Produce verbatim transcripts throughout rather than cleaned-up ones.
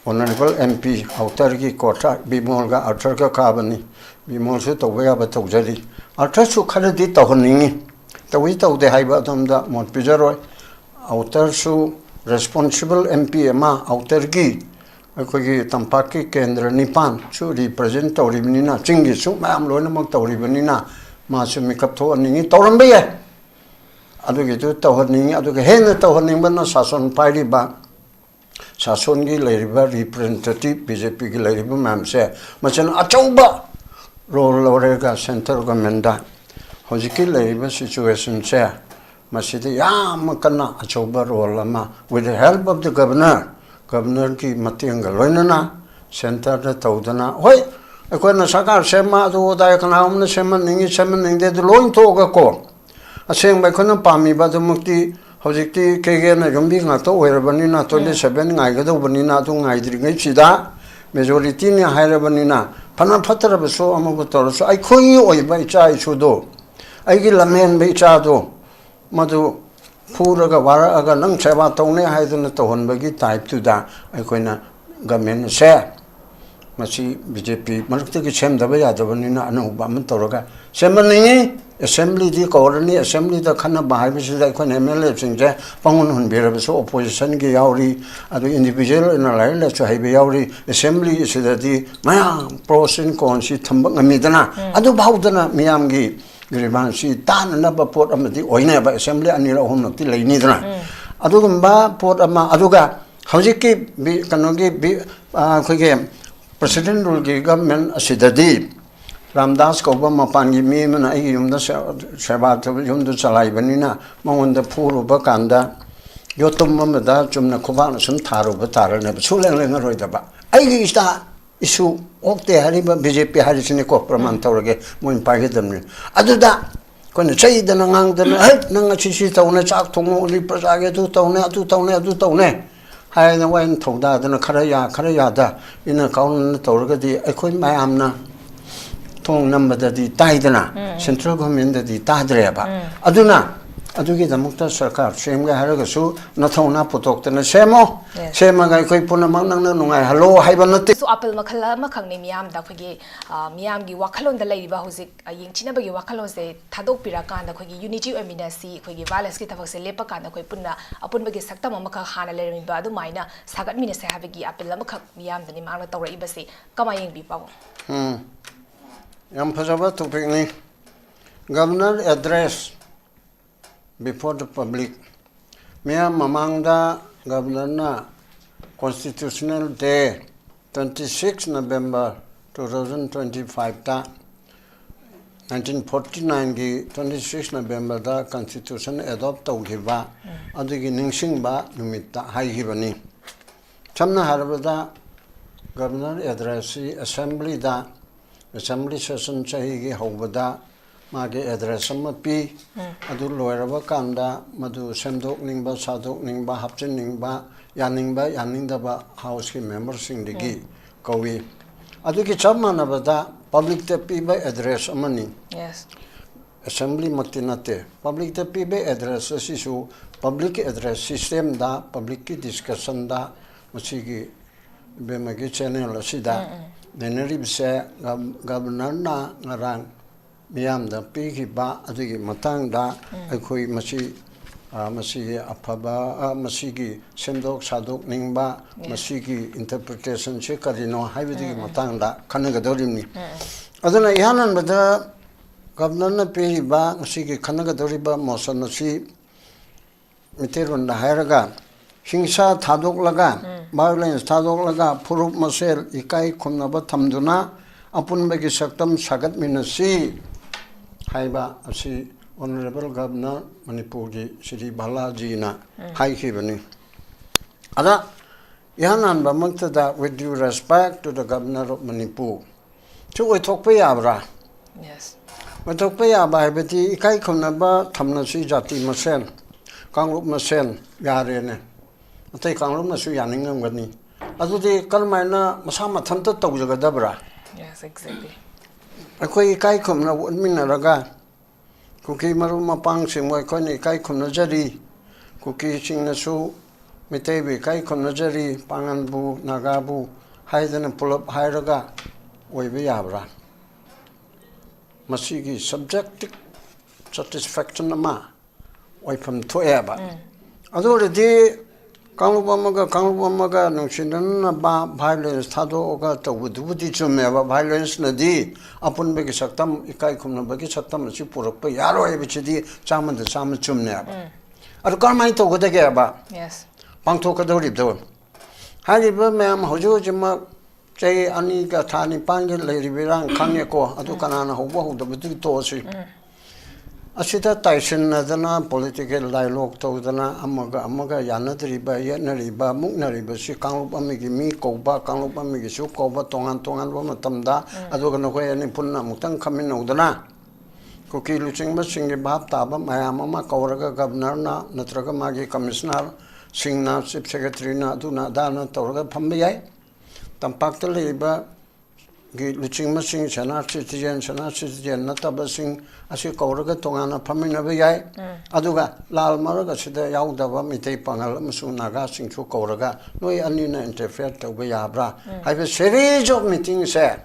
Honourable M P outerꯒꯤ quota ꯕꯤꯃꯣꯜꯒ outerꯒ ꯀꯥꯕꯅꯤ꯫ ꯕꯤꯃꯣꯜꯁꯨ ꯇꯧꯕ ꯌꯥꯕ ꯇꯧꯖꯔꯤ꯫ Outerꯁꯨ ꯈꯔꯗꯤ ꯇꯧꯍꯟꯅꯤꯡꯉꯤ꯫ ꯇꯧꯏ ꯇꯧꯗꯦ ꯍꯥꯏꯕ ꯑꯗꯣꯝꯗ ꯃꯣꯠ ꯄꯤꯖꯔꯣꯏ꯫ Outerꯁꯨ responsible M P ꯑꯃ outerꯒꯤ ꯑꯩꯈꯣꯏꯒꯤ ꯇꯝꯄꯥꯛꯀꯤ ꯀꯦꯟꯗ꯭ꯔ ꯅꯤꯄꯥꯟꯁꯨ represent ꯇꯧꯔꯤꯕꯅꯤꯅ, ꯆꯤꯡꯒꯤꯁꯨ ꯃꯌꯥꯝ ꯂꯣꯏꯅꯃꯛ ꯇꯧꯔꯤꯕꯅꯤꯅ, ꯃꯥꯁꯨ ꯃꯤꯀꯞ ꯊꯣꯛꯍꯟꯅꯤꯡꯉꯤ, ꯇꯧꯔꯝꯕ ꯌꯥꯏ꯫ ꯑꯗꯨꯒꯤꯗꯨ ꯇꯧꯍꯟꯅꯤꯡꯉꯤ꯫ ꯑꯗꯨꯒ ꯍꯦꯟꯅ ꯇꯧꯍꯟꯅꯤꯡꯕꯅ ꯁꯥꯁꯣꯟ ꯄꯥꯏꯔꯤꯕ, ꯁꯥꯁꯣꯟꯒꯤ ꯂꯩꯔꯤꯕ representative, BJPꯒꯤ ꯂꯩꯔꯤꯕ ꯃꯌꯥꯝꯁꯦ, ꯃꯁꯤꯅ ꯑꯆꯧꯕ role ꯂꯧꯔꯒ central governmentꯇ ꯍꯧꯖꯤꯛꯀꯤ ꯂꯩꯔꯤꯕ situationꯁꯦ, ꯃꯁꯤꯗ ꯌꯥꯝ ꯀꯟꯅ ꯑꯆꯧꯕ role ꯑꯃ, with the help of the governor, governorꯒꯤ ꯃꯇꯦꯡꯒ ꯂꯣꯏꯅꯅ centreꯗ ꯇꯧꯗꯅ, ꯍꯣꯏ, ꯑꯩꯈꯣꯏꯅ ꯁꯔꯀꯥꯔ ꯁꯦꯝꯃ ꯑꯗꯨ ꯑꯗꯥ ꯀꯅꯥꯒꯨꯝꯕꯅ ꯁꯦꯝꯍꯟꯅꯤꯡꯉꯤ, ꯁꯦꯝꯍꯟꯅꯤꯡꯗꯦ, ꯑꯗꯨ ꯂꯣꯏ ꯊꯣꯛꯑꯒꯀꯣ, ꯑꯁꯦꯡꯕ ꯑꯩꯈꯣꯏꯅ ꯄꯥꯝꯃꯤꯕ ꯑꯗꯨꯃꯛꯇꯤ ꯍꯧꯖꯤꯛꯇꯤ ꯀꯦꯒꯦꯅ ꯌꯨꯝꯕꯤ ꯉꯥꯛꯇ ꯑꯣꯏꯔꯕꯅꯤꯅ, twenty seven ꯉꯥꯏꯒꯗꯧꯕꯅꯤꯅ, ꯑꯗꯨ ꯉꯥꯏꯗ꯭ꯔꯤꯉꯩꯁꯤꯗ majorityꯅꯤ ꯍꯥꯏꯔꯕꯅꯤꯅ, ꯐꯅ ꯐꯠꯇ꯭ꯔꯕꯁꯨ ꯑꯃꯕꯨ ꯇꯧꯔꯁꯨ, ꯑꯩꯈꯣꯏꯒꯤ ꯑꯣꯏꯕ ꯏꯆꯥ ꯏꯁꯨꯗꯣ, ꯑꯩꯒꯤ ꯂꯝꯍꯦꯟꯕ ꯏꯆꯥꯗꯣ, ꯃꯗꯨ ꯐꯨꯔꯒ ꯋꯥꯔꯛꯑꯒ ꯅꯪ ꯁꯦꯕꯥ ꯇꯧꯅꯤ ꯍꯥꯏꯗꯨꯅ ꯇꯧꯍꯟꯕꯒꯤ typeꯇꯨꯗ ꯑꯩꯈꯣꯏꯅ government ꯑꯁꯦ ꯃꯁꯤ BJP ꯃꯔꯛꯇꯒꯤ ꯁꯦꯝꯗꯕ ꯌꯥꯗꯕꯅꯤꯅ ꯑꯅꯧꯕ ꯑꯃ ꯇꯧꯔꯒ ꯁꯦꯝꯍꯟꯅꯤꯡꯉꯤ꯫ Assemblyꯗꯤ ꯀꯧꯔꯅꯤ, assemblyꯗ ꯈꯟꯅꯕ ꯍꯥꯏꯕꯁꯤꯗ ꯑꯩꯈꯣꯏꯅ MLAꯁꯤꯡꯁꯦ ꯄꯪꯍꯨꯟ ꯍꯨꯟꯕꯤꯔꯕꯁꯨ oppositionꯒꯤ ꯌꯥꯎꯔꯤ, ꯑꯗꯨ individual ꯑꯣꯏꯅ ꯂꯥꯏꯔꯤꯛ ꯂꯥꯏꯁꯨ ꯍꯩꯕ ꯌꯥꯎꯔꯤ꯫ Assembly ꯑꯁꯤꯗꯗꯤ ꯃꯌꯥꯝ pros and cons ꯊꯝꯕ ꯉꯝꯃꯤꯗꯅ, ꯑꯗꯨꯐꯥꯎꯗꯅ ꯃꯤꯌꯥꯝꯒꯤ grievanceꯁꯤ ꯇꯥꯅꯅꯕ ꯄꯣꯠ ꯑꯃꯗꯤ ꯑꯣꯏꯅꯦꯕ꯫ Assembly ꯑꯅꯤꯔꯛ ꯑꯍꯨꯝꯂꯛꯇꯤ ꯂꯩꯅꯤꯗꯅ, ꯑꯗꯨꯒꯨꯝꯕ ꯄꯣꯠ ꯑꯃ꯫ ꯑꯗꯨꯒ ꯍꯧꯖꯤꯛꯀꯤ ꯕꯤ-, ꯀꯩꯅꯣꯒꯤ ꯕꯤ-, ꯑ, ꯑꯩꯈꯣꯏꯒꯤ president ruleꯒꯤ government ꯑꯁꯤꯗꯗꯤ ꯔꯥꯝꯗꯥꯁ ꯀꯧꯕ ꯃꯄꯥꯟꯒꯤ ꯃꯤ ꯑꯃꯅ ꯑꯩꯒꯤ ꯌꯨꯝꯗ ꯁꯦ-, ꯁꯦꯕꯥ ꯇꯧꯕ, ꯌꯨꯝꯗ ꯆꯂꯥꯏꯕꯅꯤꯅ, ꯃꯉꯣꯟꯗ ꯐꯨꯔꯨꯕ ꯀꯥꯟꯗ ꯌꯣꯠꯇꯨꯝ ꯑꯃꯗ ꯆꯨꯝꯅ ꯈꯨꯕꯥꯛꯅ ꯁꯨꯝ ꯊꯥꯔꯨꯕ ꯇꯥꯔꯅꯦꯕ, ꯁꯨꯡꯂꯦꯡ ꯂꯦꯡꯉꯔꯣꯏꯗꯕ꯫ ꯑꯩꯒꯤ ꯏꯆꯥ ꯏꯁꯨ ꯑꯣꯛꯇꯦ ꯍꯥꯏꯔꯤꯕ BJP ꯍꯥꯏꯔꯤꯁꯤꯅꯤꯀꯣ, ꯄ꯭ꯔꯃꯥꯟ ꯇꯧꯔꯒꯦ, ꯃꯣꯏꯅ ꯄꯥꯏꯒꯗꯕꯅꯤ꯫ ꯑꯗꯨꯗ ꯑꯩꯈꯣꯏꯅ ꯆꯩꯗꯅ ꯉꯥꯡꯗꯅ, "ꯍꯦꯠ, ꯅꯪ ꯉꯁꯤ ꯁꯤ ꯇꯧꯅꯦ, ꯆꯥꯛ ꯊꯣꯡꯉꯣ, ꯎꯂꯤ ꯄ꯭ꯔꯖꯥꯒꯤ ꯑꯗꯨ ꯇꯧꯅꯦ, ꯑꯗꯨ ꯇꯧꯅꯦ, ꯑꯗꯨ ꯇꯧꯅꯦ" ꯍꯥꯏꯅ ꯋꯥꯏꯅ ꯊꯧꯗꯥꯗꯅ, ꯈꯔ ꯌꯥ ꯈꯔ ꯌꯥꯗ ꯏꯟꯅ ꯀꯥꯎꯅꯅ ꯇꯧꯔꯒꯗꯤ ꯑꯩꯈꯣꯏ ꯃꯌꯥꯝꯅ ꯊꯣꯡ ꯅꯝꯕꯗꯗꯤ ꯇꯥꯏꯗꯅ, central governmentꯗꯗꯤ ꯇꯥꯗ꯭ꯔꯦꯕ꯫ ꯑꯗꯨꯅ ꯑꯗꯨꯒꯤꯗꯃꯛꯇ ꯁꯔꯀꯥꯔ ꯁꯦꯝꯒꯦ ꯍꯥꯏꯔꯒꯁꯨ ꯅꯊꯧꯅꯥ ꯄꯨꯊꯣꯛꯇꯅ ꯁꯦꯝꯃꯣ꯫ Yes. ꯁꯦꯝꯃꯒ ꯑꯩꯈꯣꯏ ꯄꯨꯝꯅꯃꯛ ꯅꯪꯅ ꯅꯨꯡꯉꯥꯏꯍꯜꯂꯣ ꯍꯥꯏꯕ ꯅꯠꯇꯦ꯫ ꯁꯨ ꯑꯥꯄꯤꯜ ꯃꯈꯜ ꯑꯃꯈꯛꯅꯤ ꯃꯤꯌꯥꯝꯗ ꯑꯩꯈꯣꯏꯒꯤ, ꯑ, ꯃꯤꯌꯥꯝꯒꯤ ꯋꯥꯈꯜꯂꯣꯟꯗ ꯂꯩꯔꯤꯕ ꯍꯧꯖꯤꯛ, ꯑ, ꯌꯦꯡꯊꯤꯅꯕꯒꯤ ꯋꯥꯈꯜꯂꯣꯟꯁꯦ ꯊꯥꯗꯣꯛꯄꯤꯔꯀꯥꯟꯗ ꯑꯩꯈꯣꯏꯒꯤ unity ꯑꯣꯏꯃꯤꯟꯅꯁꯤ, ꯑꯩꯈꯣꯏꯒꯤ violenceꯀꯤ ꯊꯕꯛꯁꯦ ꯂꯦꯞꯄꯀꯥꯟꯗ ꯑꯩꯈꯣꯏ ꯄꯨꯟꯅ ꯑꯄꯨꯟꯕꯒꯤ ꯁꯛꯇꯝ ꯑꯃꯈꯛ ꯍꯥꯟꯅ ꯂꯩꯔꯝꯃꯤꯕ ꯑꯗꯨꯃꯥꯏꯅ ꯁꯥꯒꯠꯃꯤꯟꯅꯁꯦ ꯍꯥꯏꯕꯒꯤ ꯑꯥꯄꯤꯜ ꯑꯃꯈꯛ ꯃꯤꯌꯥꯝꯗꯅꯤ ꯃꯍꯥꯛꯅ ꯇꯧꯔꯛꯏꯕꯁꯤ꯫ ꯀꯃꯥꯏꯅ ꯌꯦꯡꯕꯤ, ꯄꯥꯕꯨꯡ? ꯎꯝ, ꯌꯥꯝ ꯐꯖꯕ topicꯅꯤ꯫ Governor address before the public, ꯃꯤꯌꯥꯝ ꯃꯃꯥꯡꯗ Governorꯅ Constitutional Day twenty six November two thousand twenty fiveꯇ, nineteen forty nineꯒꯤ twenty six Novemberꯗ Constitution adopt ꯇꯧꯈꯤꯕ ꯑꯗꯨꯒꯤ ꯅꯤꯡꯁꯤꯡꯕ ꯅꯨꯃꯤꯠꯇ ꯍꯥꯏꯈꯤꯕꯅꯤ꯫ ꯁꯝꯅ ꯍꯥꯏꯔꯕꯗ, Governor addressꯁꯤ Assemblyꯗ, Assembly session ꯆꯍꯤꯒꯤ ꯍꯧꯕꯗ ꯃꯥꯒꯤ address ꯑꯃ ꯄꯤ꯫ ꯑꯗꯨ ꯂꯣꯏꯔꯕ ꯀꯥꯟꯗ ꯃꯗꯨ ꯁꯦꯝꯗꯣꯛꯅꯤꯡꯕ, ꯁꯥꯗꯣꯛꯅꯤꯡꯕ, ꯍꯥꯞꯆꯤꯟꯅꯤꯡꯕ, ꯌꯥꯅꯤꯡꯕ, ꯌꯥꯅꯤꯡꯗꯕ Houseꯀꯤ memberꯁꯤꯡꯗꯒꯤ ꯀꯧꯏ꯫ ꯑꯗꯨꯒꯤ ꯆꯞ ꯃꯥꯟꯅꯕꯗ publicꯇ ꯄꯤꯕ address ꯑꯃꯅꯤ꯫ Yes. Assemblyꯃꯛꯇꯤ ꯅꯠꯇꯦ꯫ Publicꯇ ꯄꯤꯕ address ꯑꯁꯤꯁꯨ public address systemꯗ, publicꯀꯤ discussionꯗ ꯃꯁꯤꯒꯤ ꯏꯕꯦꯝꯃꯒꯤ channel ꯑꯁꯤꯗ ꯅꯩꯅꯔꯤꯕꯁꯦ, Gov-, Governorꯅ ꯉꯔꯥꯡ ꯃꯤꯌꯥꯝꯗ ꯄꯤꯈꯤꯕ ꯑꯗꯨꯒꯤ ꯃꯇꯥꯡꯗ ꯑꯩꯈꯣꯏ ꯃꯁꯤ, ꯑ, ꯃꯁꯤꯒꯤ ꯑꯐꯕ, ꯑ, ꯃꯁꯤꯒꯤ ꯁꯦꯝꯗꯣꯛ ꯁꯥꯗꯣꯛꯅꯤꯡꯕ, ꯃꯁꯤꯒꯤ interpretationꯁꯦ ꯀꯔꯤꯅꯣ ꯍꯥꯏꯕꯗꯨꯒꯤ ꯃꯇꯥꯡꯗ ꯈꯟꯅꯒꯗꯧꯔꯤꯕꯅꯤ꯫ ꯑꯗꯨꯅ ꯏꯍꯥꯟ ꯍꯥꯟꯕꯗ Governorꯅ ꯄꯤꯔꯤꯕ ꯉꯁꯤꯒꯤ ꯈꯟꯅꯒꯗꯧꯔꯤꯕ motion ꯑꯁꯤ ꯃꯩꯇꯩꯂꯣꯟꯗ ꯍꯥꯏꯔꯒ ꯍꯤꯡꯁꯥ ꯊꯥꯗꯣꯛꯂꯒ, violence ꯊꯥꯗꯣꯛꯂꯒ, ꯐꯨꯔꯨꯞ ꯃꯁꯦꯜ ꯏꯀꯥꯏ ꯈꯨꯝꯅꯕ ꯊꯝꯗꯨꯅ ꯑꯄꯨꯟꯕꯒꯤ ꯁꯛꯇꯝ ꯁꯥꯒꯠꯃꯤꯟꯅꯁꯤ ꯍꯥꯏꯕ ꯑꯁꯤ Honourable Governor ꯃꯅꯤꯄꯨꯔꯒꯤ ꯁ꯭ꯔꯤ ꯕꯥꯂꯥꯖꯤꯅ ꯍꯥꯏꯈꯤꯕꯅꯤ꯫ ꯑꯗ ꯏꯍꯥꯟ ꯍꯥꯟꯕꯃꯛꯇꯗ, with due respect to the Governor of Manipur, ꯁꯤ ꯑꯣꯏꯊꯣꯛꯄ ꯌꯥꯕ꯭ꯔꯥ? Yes. ꯑꯣꯏꯊꯣꯛꯄ ꯌꯥꯕ ꯍꯥꯏꯕꯗꯤ ꯏꯀꯥꯏ ꯈꯨꯝꯅꯕ ꯊꯝꯅꯁꯤ ꯖꯥꯇꯤ ꯃꯁꯦꯟ, ꯀꯥꯡꯂꯨꯞ ꯃꯁꯦꯟ ꯌꯥꯔꯦꯅꯦ꯫ ꯑꯇꯩ ꯀꯥꯡꯂꯨꯞꯅꯁꯨ ꯌꯥꯅꯤꯡꯉꯝꯒꯅꯤ꯫ ꯑꯗꯨꯗꯤ ꯀꯔꯝꯍꯥꯏꯅ ꯃꯁꯥ ꯃꯊꯟꯇ ꯇꯧꯖꯒꯗꯕ꯭ꯔꯥ? Yes, exactly. ꯑꯩꯈꯣꯏ ꯏꯀꯥꯏ ꯈꯨꯝꯅꯕ ꯎꯠꯃꯤꯟꯅꯔꯒ, ꯀꯨꯀꯤ ꯃꯔꯨꯞ ꯃꯄꯥꯡꯁꯤꯡꯕꯨ ꯑꯩꯈꯣꯏꯅ ꯏꯀꯥꯏ ꯈꯨꯝꯅꯖꯔꯤ꯫ ꯀꯨꯀꯤꯁꯤꯡꯅꯁꯨ ꯃꯤꯇꯩꯕꯨ ꯏꯀꯥꯏ ꯈꯨꯝꯅꯖꯔꯤ, ꯄꯥꯉꯜꯕꯨ, ꯅꯥꯒꯥꯕꯨ ꯍꯥꯏꯗꯅ ꯄꯨꯂꯞ ꯍꯥꯏꯔꯒ ꯑꯣꯏꯕ ꯌꯥꯕ꯭ꯔꯥ? ꯃꯁꯤꯒꯤ subjective satisfaction ꯑꯃ ꯑꯣꯏꯐꯝ ꯊꯣꯛꯑꯦꯕ꯫ ꯑꯗꯨ ꯑꯣꯏꯔꯗꯤ ꯀꯥꯡꯂꯨꯞ ꯑꯃꯒ ꯀꯥꯡꯂꯨꯞ ꯑꯃꯒ ꯅꯨꯡꯁꯤꯅꯅꯕ violence ꯊꯥꯗꯣꯛꯑꯒ ꯇꯧꯕꯗꯨꯕꯨꯗꯤ ꯆꯨꯝꯃꯦꯕ꯫ Violence ꯅꯗꯤ ꯑꯄꯨꯟꯕꯒꯤ ꯁꯛꯇꯝ, ꯏꯀꯥꯏ ꯈꯨꯝꯅꯕꯒꯤ ꯁꯛꯇꯝ ꯑꯁꯤ ꯄꯨꯔꯛꯄ ꯌꯥꯔꯣꯏ ꯍꯥꯏꯕꯁꯤꯗꯤ ꯆꯥꯝꯃꯗ ꯆꯥꯝꯃ ꯆꯨꯝꯃꯦꯕ꯫ ꯑꯗꯨ ꯀꯔꯝꯍꯥꯏꯅ ꯇꯧꯒꯗꯒꯦꯕ? Yes. ꯄꯥꯡꯊꯣꯛꯀꯗꯧꯔꯤꯕꯗꯣ? ꯍꯥꯏꯔꯤꯕ ꯃꯌꯥꯝ ꯍꯧꯖꯤꯛ ꯍꯧꯖꯤꯛꯃꯛ ꯆꯍꯤ ꯑꯅꯤꯒ ꯊꯥ ꯅꯤꯄꯥꯟꯒꯤ ꯂꯩꯔꯤꯕ ꯏꯔꯥꯡ ꯈꯪꯉꯦꯀꯣ, ꯑꯗꯨ ꯀꯅꯥꯅ ꯍꯧꯕ ꯍꯧꯗꯕꯗꯨꯒꯤ ꯇꯣꯛꯑꯁꯤ꯫ ꯑꯁꯤꯗ ꯇꯥꯏꯁꯤꯟꯅꯗꯅ political dialogue ꯇꯧꯗꯅ ꯑꯃꯒ ꯑꯃꯒ ꯌꯥꯅꯗ꯭ꯔꯤꯕ, ꯌꯦꯠꯅꯔꯤꯕ, ꯃꯨꯛꯅꯔꯤꯕꯁꯤ ꯀꯥꯡꯂꯨꯞ ꯑꯃꯒꯤ ꯃꯤ ꯀꯧꯕ, ꯀꯥꯡꯂꯨꯞ ꯑꯃꯒꯤꯁꯨ ꯀꯧꯕ, ꯇꯣꯉꯥꯟ ꯇꯣꯉꯥꯟꯕ ꯃꯇꯝꯗ, ꯑꯗꯨꯒ ꯅꯈꯣꯏ ꯑꯅꯤ ꯄꯨꯟꯅ ꯑꯃꯨꯛꯇꯪ ꯈꯝꯃꯤꯟꯅꯧꯗꯅ ꯀꯨꯀꯤ ꯂꯨꯆꯤꯡꯕꯁꯤꯡꯒꯤ ꯚꯥꯞ ꯇꯥꯕ ꯃꯌꯥꯝ ꯑꯃ ꯀꯧꯔꯒ governorꯅ ꯅꯠꯇ꯭ꯔꯒ ꯃꯥꯒꯤ commissionerꯁꯤꯡꯅ, chief secretaryꯅ, ꯑꯗꯨꯅ ꯑꯗꯥꯅ ꯇꯧꯔꯒ ꯐꯝꯕ ꯌꯥꯏ꯫ ꯇꯝꯄꯥꯛꯇ ꯂꯩꯔꯤꯕ ꯒꯤ ꯂꯨꯆꯤꯡꯕꯁꯤꯡ, senior citizen, senior citizen ꯅꯠꯇꯕꯁꯤꯡ ꯑꯁꯤ ꯀꯧꯔꯒ ꯇꯣꯉꯥꯟꯅ ꯐꯝꯃꯤꯟꯅꯕ ꯌꯥꯏ꯫ ꯑꯗꯨꯒ ꯂꯥꯜ ꯃꯔꯛ ꯑꯁꯤꯗ ꯌꯥꯎꯗꯕ ꯃꯤꯇꯩ, ꯄꯥꯉꯜ ꯑꯃꯁꯨꯡ ꯅꯥꯒꯥꯁꯤꯡꯁꯨ ꯀꯧꯔꯒ ꯅꯣꯏ ꯑꯅꯤꯅ interfere ꯇꯧꯕ ꯌꯥꯕ꯭ꯔꯥ ꯍꯥꯏꯕ series of meetingꯁꯦ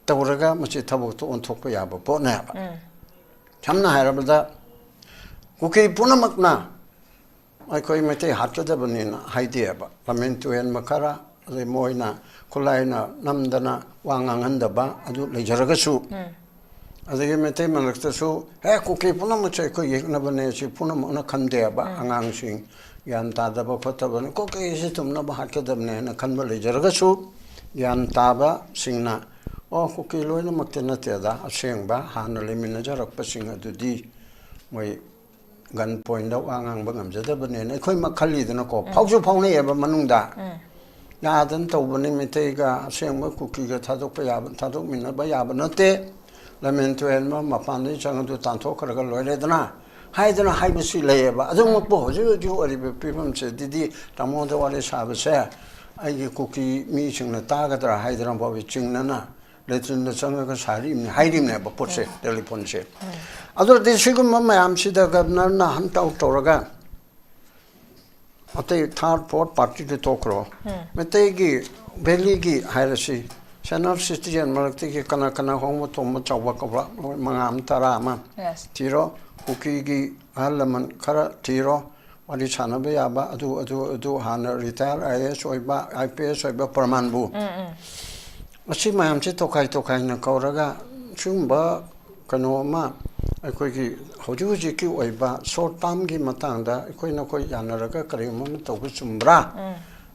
ꯇꯧꯔꯒ ꯃꯁꯤ ꯊꯕꯛꯇ ꯑꯣꯟꯊꯣꯛꯄ ꯌꯥꯕ ꯄꯣꯠꯅꯦꯕ꯫ ꯁꯝꯅ ꯍꯥꯏꯔꯕꯗ, ꯀꯨꯀꯤ ꯄꯨꯝꯅꯃꯛꯅ ꯑꯩꯈꯣꯏ ꯃꯩꯇꯩ ꯍꯥꯠꯀꯗꯕꯅꯤꯅ ꯍꯥꯏꯗꯦꯕ꯫ ꯂꯝꯍꯦꯟ ꯇꯨꯍꯦꯟꯕ ꯈꯔ, ꯑꯗꯩ ꯃꯣꯏꯅ ꯈꯨꯠꯂꯥꯏꯅ ꯅꯝꯗꯅ ꯋꯥ ꯉꯥꯡꯍꯟꯗꯕ ꯑꯗꯨ ꯂꯩꯖꯔꯒꯁꯨ, ꯑꯗꯒꯤ ꯃꯩꯇꯩ ꯃꯔꯛꯇꯁꯨ, "ꯍꯦ, ꯀꯨꯀꯤ ꯄꯨꯝꯅꯃꯛꯁꯦ ꯑꯩꯈꯣꯏ ꯌꯦꯛꯅꯕꯅꯦ", ꯁꯤ ꯄꯨꯝꯅꯃꯛꯅ ꯈꯟꯗꯦꯕ꯫ ꯑꯉꯥꯡꯁꯤꯡ, ꯒ꯭ꯌꯥꯟ ꯇꯥꯗꯕ ꯈꯣꯠꯇꯕꯅ ꯀꯨꯀꯤꯁꯤ ꯊꯨꯝꯅꯕ ꯍꯥꯠꯀꯗꯕꯅꯦ ꯍꯥꯏꯅ ꯈꯟꯕ ꯂꯩꯖꯔꯒꯁꯨ, ꯒ꯭ꯌꯥꯟ ꯇꯥꯕꯁꯤꯡꯅ, "ꯑꯣ, ꯀꯨꯀꯤ ꯂꯣꯏꯅꯃꯛꯇꯤ ꯅꯠꯇꯦꯗ, ꯑꯁꯦꯡꯕ ꯍꯥꯟꯅ ꯂꯩꯃꯤꯟꯅꯖꯔꯛꯄꯁꯤꯡ ꯑꯗꯨꯗꯤ ꯃꯣꯏ gun pointꯗ ꯋꯥ ꯉꯥꯡꯕ ꯉꯝꯖꯗꯕꯅꯦꯅ" ꯑꯩꯈꯣꯏ ꯃꯛ ꯈꯜꯂꯤꯗꯅꯀꯣ꯫ ꯐꯥꯎꯁꯨ ꯐꯥꯎꯅꯩꯌꯦꯕ ꯃꯅꯨꯡꯗ꯫ ꯌꯥꯗꯅ ꯇꯧꯕꯅꯤ, ꯃꯩꯇꯩꯒ ꯑꯁꯦꯡꯕ ꯀꯨꯀꯤꯒ ꯊꯥꯗꯣꯛꯄ ꯌꯥꯕ, ꯊꯥꯗꯣꯛꯃꯤꯟꯅꯕ ꯌꯥꯕ ꯅꯠꯇꯦ꯫ ꯂꯝꯍꯦꯟ ꯇꯨꯍꯦꯟꯕ ꯃꯄꯥꯟꯗꯒꯤ ꯆꯪꯉꯗꯨ ꯇꯥꯟꯊꯣꯛꯈ꯭ꯔꯒ ꯂꯣꯏꯔꯦꯗꯅ ꯍꯥꯏꯗꯅ ꯍꯥꯏꯕꯁꯤ ꯂꯩꯌꯦꯕ꯫ ꯑꯗꯨꯃꯛꯄꯨ ꯍꯧꯖꯤꯛ ꯍꯧꯖꯤꯛ ꯑꯣꯏꯔꯤꯕ ꯐꯤꯕꯝꯁꯤꯗꯗꯤ ꯇꯥꯃꯣꯗ ꯋꯥꯔꯤ ꯁꯥꯕꯁꯦ ꯑꯩꯒꯤ ꯀꯨꯀꯤ ꯃꯤꯁꯤꯡꯅ ꯇꯥꯒꯗ꯭ꯔꯥ ꯍꯥꯏꯗꯅ ꯐꯥꯎꯕ ꯆꯤꯡꯅꯅ ꯂꯦꯇ꯭ꯔꯤꯟꯗ ꯆꯪꯉꯒ ꯁꯥꯔꯤꯕꯅꯤ ꯍꯥꯏꯔꯤꯕꯅꯦꯕ ꯄꯣꯠꯁꯦ, ꯇꯦꯂꯤꯐꯣꯟꯁꯦ꯫ ꯑꯗꯨꯗꯤ ꯁꯤꯒꯨꯝꯕ ꯃꯌꯥꯝꯁꯤꯗ ꯒꯕꯅꯔꯅ ꯍꯟꯇꯥꯎ ꯇꯧꯔꯒ ꯑꯇꯩ ꯊꯥꯔꯠ ꯐꯣꯔꯠ ꯄꯥꯔꯇꯤꯗꯨ ꯇꯣꯛꯈ꯭ꯔꯣ꯫ ꯃꯩꯇꯩꯒꯤ ꯚꯦꯂꯤꯒꯤ ꯍꯥꯏꯔꯁꯤ, ꯁꯦꯅꯤꯌꯔ ꯁꯤꯇꯤꯖꯦꯟ ꯃꯔꯛꯇꯒꯤ ꯀꯅꯥ ꯀꯅꯥ ꯍꯣꯡꯕ ꯇꯣꯡꯕ ꯆꯥꯎꯕ ꯀꯧꯕ ꯃꯣꯏ ꯃꯉꯥ ꯑꯃ ꯇꯔꯥ ꯑꯃ Yes. ꯊꯤꯔꯣ꯫ ꯀꯨꯀꯤꯒꯤ ꯑꯍꯜ ꯂꯃꯟ ꯈꯔ ꯊꯤꯔꯣ꯫ ꯋꯥꯔꯤ ꯁꯥꯟꯅꯕ ꯌꯥꯕ ꯑꯗꯨ ꯑꯗꯨ ꯑꯗꯨ ꯍꯥꯟꯅ ꯔꯤꯇꯥꯌꯔ ꯑꯥꯏ ꯑꯦ ꯑꯦꯁ ꯑꯣꯏꯕ, ꯑꯥꯏ ꯄꯤ ꯑꯦꯁ ꯑꯣꯏꯕ ꯄ꯭ꯔꯃꯥꯟꯕꯨ꯫ ꯑꯁꯤ ꯃꯌꯥꯝꯁꯤ ꯇꯣꯈꯥꯏ ꯇꯣꯈꯥꯏꯅ ꯀꯧꯔꯒ ꯁꯤꯒꯨꯝꯕ ꯀꯩꯅꯣ ꯑꯃ ꯑꯩꯈꯣꯏꯒꯤ ꯍꯧꯖꯤꯛ ꯍꯧꯖꯤꯛꯀꯤ ꯑꯣꯏꯕ ꯁꯣꯔꯠ ꯇꯥꯔꯝꯒꯤ ꯃꯇꯥꯡꯗ ꯑꯩꯈꯣꯏ ꯅꯈꯣꯏ ꯌꯥꯅꯔꯒ ꯀꯔꯤꯒꯨꯝꯕ ꯑꯃ ꯇꯧꯕ ꯆꯨꯝꯕ꯭ꯔꯥ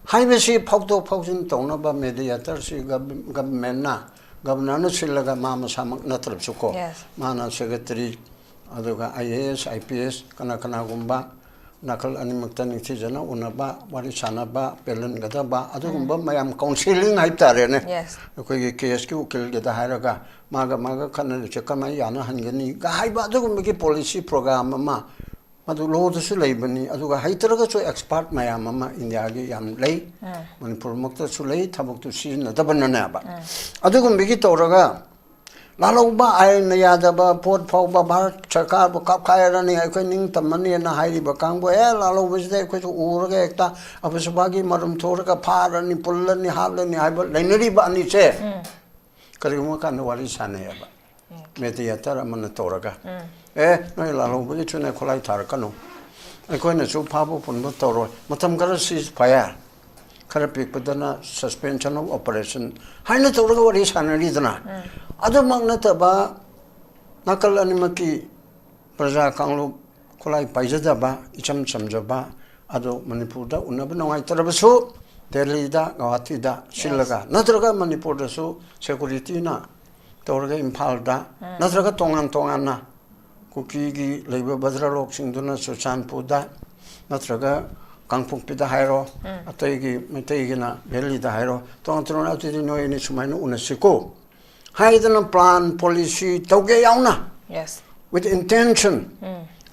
ꯍꯥꯏꯕꯁꯤ ꯐꯥꯎꯗꯣꯛ ꯐꯥꯎꯖꯤꯟ ꯇꯧꯅꯕ ꯃꯦꯗꯤꯌꯦꯇꯔꯁꯤ ꯒꯚꯔꯟꯃꯦꯟꯅ, ꯒꯕꯅꯔꯅ ꯁꯤꯜꯂꯒ ꯃꯥ ꯃꯁꯥꯃꯛ ꯅꯠꯇ꯭ꯔꯕꯁꯨꯀꯣ, Yes. ꯃꯥꯅ ꯁꯦꯀ꯭ꯔꯦꯇꯔꯤ, ꯑꯗꯨꯒ ꯑꯥꯏ A S, I P S, ꯀꯅꯥ ꯀꯅꯥꯒꯨꯝꯕ ꯅꯥꯀꯜ ꯑꯅꯤꯃꯛꯇ ꯅꯤꯡꯊꯤꯖꯅ ꯎꯅꯕ, ꯋꯥꯔꯤ ꯁꯥꯟꯅꯕ, ꯄꯦꯜꯍꯟꯒꯗꯕ ꯑꯗꯨꯒꯨꯝꯕ ꯃꯌꯥꯝ ꯀꯥꯎꯟꯁꯤꯂꯤꯡ ꯍꯥꯏꯕ ꯇꯥꯔꯦꯅꯦ꯫ Yes. ꯑꯩꯈꯣꯏꯒꯤ ꯀꯦꯁꯀꯤ ꯎꯀꯤꯜꯒꯤꯗ ꯍꯥꯏꯔꯒ ꯃꯥꯒ ꯃꯥꯒ ꯈꯠꯅꯔꯤꯕꯁꯦ ꯀꯃꯥꯏꯅ ꯌꯥꯅꯍꯟꯒꯅꯤꯒ ꯍꯥꯏꯕ ꯑꯗꯨꯒꯨꯝꯕꯒꯤ ꯄꯣꯂꯤꯁꯤ ꯄ꯭ꯔꯣꯒ꯭ꯔꯥꯝ ꯑꯃ ꯃꯗꯨ ꯂꯣꯗꯁꯨ ꯂꯩꯕꯅꯤ꯫ ꯑꯗꯨꯒ ꯍꯩꯇ꯭ꯔꯒꯁꯨ ꯑꯦꯛꯁꯄꯥꯔꯠ ꯃꯌꯥꯝ ꯑꯃ ꯏꯟꯗꯤꯌꯥꯒꯤ ꯌꯥꯝ ꯂꯩ, ꯃꯅꯤꯄꯨꯔꯃꯛꯇꯁꯨ ꯂꯩ, ꯊꯕꯛꯇꯨ ꯁꯤꯖꯤꯟꯅꯗꯕꯅꯅꯦꯕ꯫ ꯑꯗꯨꯒꯨꯝꯕꯒꯤ ꯇꯧꯔꯒ ꯂꯥꯜꯍꯧꯕ, ꯑꯥꯏꯟꯅ ꯌꯥꯗꯕ ꯄꯣꯠ ꯐꯥꯎꯕ ꯚꯥꯔꯠ ꯁꯔꯀꯥꯔꯕꯨ ꯀꯥꯞꯈꯥꯏꯔꯅꯤ, ꯑꯩꯈꯣꯏ ꯅꯤꯡꯇꯝꯃꯅꯤꯅ ꯍꯥꯏꯔꯤꯕ ꯀꯥꯡꯕꯨ, ꯑꯦ, ꯂꯥꯜꯍꯧꯕꯁꯤꯗ ꯑꯩꯈꯣꯏꯁꯨ ꯎꯔꯒ ꯍꯦꯛꯇ ꯑꯐꯁꯨꯕꯥꯒꯤ ꯃꯔꯨꯝ ꯊꯣꯛꯔꯒ ꯐꯥꯔꯅꯤ, ꯄꯨꯜꯂꯅꯤ, ꯍꯥꯠꯂꯅꯤ ꯍꯥꯏꯕ ꯂꯩꯅꯔꯤꯕ ꯑꯅꯤꯁꯦ ꯀꯔꯤꯒꯨꯝꯕ ꯀꯥꯟꯗ ꯋꯥꯔꯤ ꯁꯥꯟꯅꯩꯑꯕ ꯃꯦꯗꯤꯌꯦꯇꯔ ꯑꯃꯅ ꯇꯧꯔꯒ, ꯑꯦ, ꯅꯣꯏ ꯂꯥꯜꯍꯧꯕꯒꯤ ꯊꯨꯅ ꯈꯨꯠꯂꯥꯏ ꯊꯥꯔꯛꯀꯅꯨ, ꯑꯩꯈꯣꯏꯅꯁꯨ ꯐꯥꯕ ꯄꯨꯟꯕ ꯇꯧꯔꯣꯏ, ꯃꯇꯝ ꯈꯔ ceasefire, ꯈꯔ ꯄꯤꯛꯄꯗꯅ suspension of operation ꯍꯥꯏꯅ ꯇꯧꯔꯒ ꯋꯥꯔꯤ ꯁꯥꯟꯅꯔꯤꯗꯅ꯫ ꯑꯗꯨꯃꯛ ꯅꯠꯇꯕ ꯅꯥꯀꯜ ꯑꯅꯤꯃꯛꯀꯤ ꯄ꯭ꯔꯖꯥ ꯀꯥꯡꯂꯨꯞ ꯈꯨꯠꯂꯥꯏ ꯄꯥꯏꯖꯗꯕ, ꯏꯆꯝ ꯆꯝꯖꯕ, ꯑꯗꯣ ꯃꯅꯤꯄꯨꯔꯗ ꯎꯅꯕ ꯅꯨꯡꯉꯥꯏꯇ꯭ꯔꯕꯁꯨ ꯗꯦꯜꯂꯤꯗ, ꯒꯧꯍꯥꯇꯤꯗ ꯁꯤꯜꯂꯒ, ꯅꯠꯇ꯭ꯔꯒ ꯃꯅꯤꯄꯨꯔꯗꯁꯨ ꯁꯦꯀꯨꯔꯤꯇꯤꯅ ꯇꯧꯔꯒ ꯏꯝꯐꯥꯜꯗ, ꯅꯠꯇ꯭ꯔꯒ ꯇꯣꯉꯥꯟ ꯇꯣꯉꯥꯟꯅ ꯀꯨꯀꯤꯒꯤ ꯂꯩꯕ ꯚꯗ꯭ꯔꯂꯣꯛꯁꯤꯡꯗꯨꯅ ꯆꯨꯔꯆꯥꯟꯄꯨꯔꯗ, ꯅꯠꯇ꯭ꯔꯒ ꯀꯥꯡꯄꯣꯛꯄꯤꯗ ꯍꯥꯏꯔꯣ, ꯑꯇꯩꯒꯤ ꯃꯩꯇꯩꯒꯤꯅ ꯚꯦꯂꯤꯗ ꯍꯥꯏꯔꯣ, ꯇꯣꯉꯥꯟ ꯇꯣꯉꯥꯟꯅ ꯑꯗꯨꯗꯤ ꯅꯣꯏ ꯑꯅꯤ ꯁꯨꯃꯥꯏꯅ ꯎꯅꯁꯤꯀꯣ ꯍꯥꯏꯗꯅ ꯄ꯭ꯂꯥꯟ ꯄꯣꯂꯤꯁꯤ ꯇꯧꯒꯦ ꯌꯥꯎꯅ, Yes. with intention,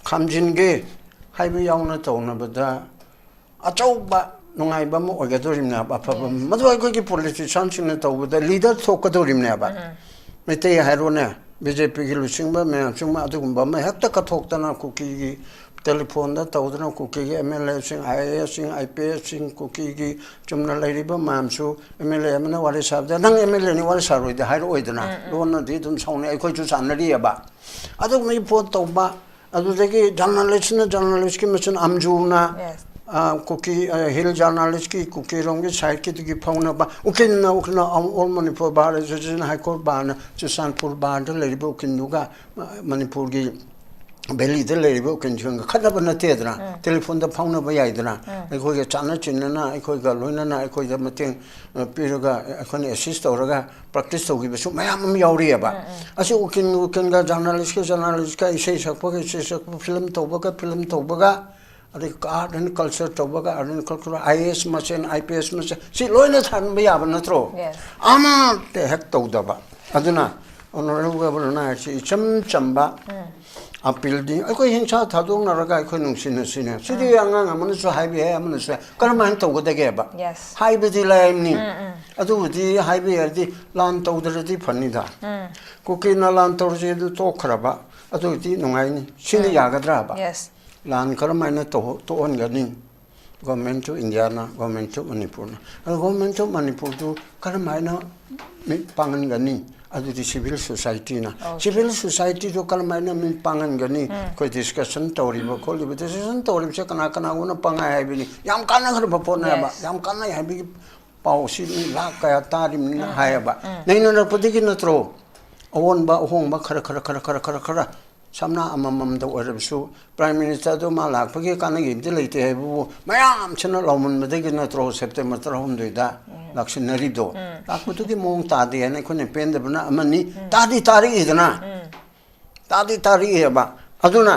ꯈꯥꯝꯖꯤꯟꯒꯦ ꯍꯥꯏꯕ ꯌꯥꯎꯅ ꯇꯧꯅꯕꯗ ꯑꯆꯧꯕ ꯅꯨꯡꯉꯥꯏꯕ ꯑꯃ ꯑꯣꯏꯒꯗꯧꯔꯤꯕꯅꯦꯕ, ꯑꯐꯕ ꯑꯃ꯫ ꯃꯗꯨ ꯑꯩꯈꯣꯏꯒꯤ ꯄꯣꯂꯤꯇꯤꯁꯤꯌꯥꯟꯁꯤꯡꯅ ꯇꯧꯕꯗ ꯂꯤꯗꯔ ꯊꯣꯛꯀꯗꯧꯔꯤꯕꯅꯦꯕ꯫ ꯃꯩꯇꯩ ꯍꯥꯏꯔꯣꯅꯦ, ꯕꯤ ꯖꯦ ꯄꯤꯒꯤ ꯂꯨꯆꯤꯡꯕ ꯃꯌꯥꯝꯁꯤꯡ ꯑꯗꯨꯒꯨꯝꯕ ꯑꯃ ꯍꯦꯛꯇ ꯀꯠꯊꯣꯛꯇꯅ ꯀꯨꯀꯤꯒꯤ ꯇꯦꯂꯤꯐꯣꯟꯗ ꯇꯧꯗꯅ ꯀꯨꯀꯤꯒꯤ M L ꯑꯦꯁꯤꯡ, I A ꯑꯦꯁꯁꯤꯡ, I P ꯑꯦꯁꯁꯤꯡ, ꯀꯨꯀꯤꯒꯤ ꯆꯨꯝꯅ ꯂꯩꯔꯤꯕ ꯃꯌꯥꯝꯁꯨ ꯑꯦꯝ ꯑꯦꯜ ꯑꯦ ꯑꯃꯅ ꯋꯥꯔꯤ ꯁꯥꯕꯗ ꯅꯪ ꯑꯦꯝ ꯑꯦꯜ ꯑꯦꯅꯤ ꯋꯥꯔꯤ ꯁꯥꯔꯣꯏꯗ ꯍꯥꯏꯔꯛꯑꯣꯏꯗꯅ꯫ ꯂꯣꯟꯅꯗꯤ ꯑꯗꯨꯝ ꯁꯥꯎꯅꯩ, ꯑꯩꯈꯣꯏꯁꯨ ꯁꯥꯟꯅꯔꯤꯑꯕ꯫ ꯑꯗꯨꯒꯨꯝꯕꯒꯤ ꯄꯣꯠ ꯇꯧꯕ, ꯑꯗꯨꯗꯒꯤ ꯖꯔꯅꯥꯂꯤꯁꯅ ꯖꯔꯅꯥꯂꯤꯁꯀꯤ ꯃꯆꯤꯟ ꯑꯝꯖꯨꯅ, Yes. ꯑ, ꯀꯨꯀꯤ, ꯑ, ꯍꯤꯜ ꯖꯔꯅꯥꯂꯤꯁꯀꯤ ꯀꯨꯀꯤꯔꯣꯝꯒꯤ ꯁꯥꯏꯠꯀꯤꯗꯨꯒꯤ ꯐꯥꯎꯅꯕ, ꯎꯀꯤꯜꯅ, ꯎꯀꯤꯜꯅ all Manipur bar association high court ꯕꯥꯔꯅ ꯆꯨꯔꯆꯥꯟꯄꯨꯔ ꯕꯥꯔꯗ ꯂꯩꯔꯤꯕ ꯎꯀꯤꯜꯗꯨꯒ, ꯑ, ꯃꯅꯤꯄꯨꯔꯒꯤ ꯚꯦꯂꯤꯗ ꯂꯩꯔꯤꯕ ꯎꯀꯤꯜꯁꯤꯡꯒ ꯈꯠꯅꯕ ꯅꯠꯇꯦꯗꯅ, ꯇꯦꯂꯤꯐꯣꯟꯗ ꯐꯥꯎꯅꯕ ꯌꯥꯏꯗꯅ, ꯑꯩꯈꯣꯏꯒ ꯆꯥꯟꯅ ꯆꯤꯟꯅꯅ ꯑꯩꯈꯣꯏꯒ ꯂꯣꯏꯅꯅ ꯑꯩꯈꯣꯏꯗ ꯃꯇꯦꯡ, ꯑ, ꯄꯤꯔꯒ ꯑꯩꯈꯣꯏꯅ ꯑꯦꯁꯤꯁ ꯇꯧꯔꯒ ꯄ꯭ꯔꯦꯛꯇꯤꯁ ꯇꯧꯈꯤꯕꯁꯨ ꯃꯌꯥꯝ ꯑꯃ ꯌꯥꯎꯔꯤꯑꯕ꯫ ꯑꯁꯤ ꯎꯀꯤꯜ, ꯎꯀꯤꯜꯒ ꯖꯔꯅꯥꯂꯤꯁꯀ, ꯖꯔꯅꯥꯂꯤꯁꯀ ꯏꯁꯩ ꯁꯛꯄꯒ, ꯏꯁꯩ ꯁꯛꯄ, ꯐꯤꯂꯝ ꯇꯧꯕꯒ, ꯐꯤꯂꯝ ꯇꯧꯕꯒ, ꯑꯗꯩ ꯑꯥꯔꯠ ꯑꯦꯟ ꯀꯜꯆꯔ ꯇꯧꯕꯒ, art and culture, I A S ꯃꯁꯦꯟ, ꯑꯥꯏ ꯄꯤ ꯑꯦꯁ ꯃꯁꯦꯟ, ꯁꯤ ꯂꯣꯏꯅ ꯊꯥꯟꯕ ꯌꯥꯕ ꯅꯠꯇ꯭ꯔꯣ? Yes. ꯑꯃꯠꯇ ꯍꯦꯛ ꯇꯧꯗꯕ꯫ ꯑꯗꯨꯅ ꯑꯣꯅꯔꯦꯕꯜ ꯒꯕꯔꯅꯔꯅ ꯍꯥꯏꯔꯤꯁꯤ ꯏꯆꯝ ꯆꯝꯕ ꯑꯄꯤꯜꯗꯤ, ꯑꯩꯈꯣꯏ ꯍꯤꯡꯁꯥ ꯊꯥꯗꯣꯛꯅꯔꯒ ꯑꯩꯈꯣꯏ ꯅꯨꯡꯁꯤꯅꯁꯤꯅꯦ꯫ ꯁꯤꯗꯤ ꯑꯉꯥꯡ ꯑꯃꯅꯁꯨ ꯍꯥꯏꯕ ꯌꯥꯏ, ꯑꯃꯅꯁꯨ ꯌꯥꯏ꯫ ꯀꯔꯝꯍꯥꯏꯅ ꯇꯧꯒꯗꯒꯦꯕ? Yes. ꯍꯥꯏꯕꯗꯤ ꯂꯥꯏꯕꯅꯤ꯫ ꯑꯗꯨꯕꯨꯗꯤ ꯍꯥꯏꯕ ꯌꯥꯔꯗꯤ ꯂꯥꯟ ꯇꯧꯗ꯭ꯔꯗꯤ ꯐꯅꯤꯗ꯫ ꯀꯨꯀꯤꯅ ꯂꯥꯟ ꯇꯧꯔꯁꯦ ꯑꯗꯨ ꯇꯣꯛꯈ꯭ꯔꯕ, ꯑꯗꯨꯗꯤ ꯅꯨꯡꯉꯥꯏꯅꯤ꯫ ꯁꯤꯅ ꯌꯥꯒꯗ꯭ꯔꯕ? Yes. ꯂꯥꯟ ꯀꯔꯝꯍꯥꯏꯅ ꯇꯧ-, ꯇꯣꯛꯍꯟꯒꯅꯤ? Government of Indiaꯅ, Government of Manipureꯅ꯫ ꯑꯗꯣ Government of Manipureꯗꯨ ꯀꯔꯝꯍꯥꯏꯅ ꯃꯤꯠ ꯄꯥꯡꯍꯟꯒꯅꯤ? ꯑꯗꯨꯗꯤ civil societyꯅ꯫ Okay. Civil societyꯗꯨ ꯀꯔꯝꯍꯥꯏꯅ ꯃꯤꯠ ꯄꯥꯡꯍꯟꯒꯅꯤ? ꯑꯩꯈꯣꯏ discussion ꯇꯧꯔꯤꯕ ꯈꯣꯠꯂꯤꯕ, discussion ꯇꯧꯔꯤꯕꯁꯦ ꯀꯅꯥ ꯀꯅꯥꯒꯨꯝꯕꯅ ꯄꯪꯍꯥꯏ ꯍꯥꯏꯕꯅꯤ꯫ ꯌꯥꯝ ꯀꯥꯟꯅꯈ꯭ꯔꯕ ꯄꯣꯠꯅꯦꯕ꯫ Yes. ꯌꯥꯝ ꯀꯥꯟꯅꯩ ꯍꯥꯏꯕꯒꯤ ꯄꯥꯎꯁꯤ ꯃꯤ ꯂꯥꯛ ꯀꯌꯥ ꯇꯥꯔꯤꯕꯅꯤꯅ ꯍꯥꯏꯌꯦꯕ꯫ ꯅꯩꯅꯔꯛꯄꯗꯒꯤ ꯅꯠꯇ꯭ꯔꯣ? ꯑꯑꯣꯟꯕ ꯑꯍꯣꯡꯕ ꯈꯔ ꯈꯔ ꯈꯔ ꯈꯔ ꯈꯔ ꯈꯔ ꯁꯝꯅ ꯑꯃꯃꯝꯗ ꯑꯣꯏꯔꯕꯁꯨ Prime Ministerꯗꯣ ꯃꯥ ꯂꯥꯛꯄꯒꯤ ꯀꯥꯟꯅꯈꯤꯕꯗꯤ ꯂꯩꯇꯦ ꯍꯥꯏꯕꯕꯨ ꯃꯌꯥꯝꯁꯤꯅ ꯂꯥꯎꯃꯟꯕꯗꯒꯤ ꯅꯠꯇ꯭ꯔꯣ September ꯇꯔꯥꯍꯨꯝꯗꯣꯏꯗ ꯂꯥꯛꯁꯤꯟꯅꯔꯤꯗꯣ? ꯂꯥꯛꯄꯗꯨꯒꯤ ꯃꯑꯣꯡ ꯇꯥꯗꯦ ꯍꯥꯏꯅ ꯑꯩꯈꯣꯏꯅ ꯄꯦꯟꯗꯕꯅ ꯑꯃꯅꯤ꯫ ꯇꯥꯗꯤ ꯇꯥꯔꯛꯏꯗꯅ꯫ ꯇꯥꯗꯤ ꯇꯥꯔꯛꯏꯑꯕ꯫ ꯑꯗꯨꯅ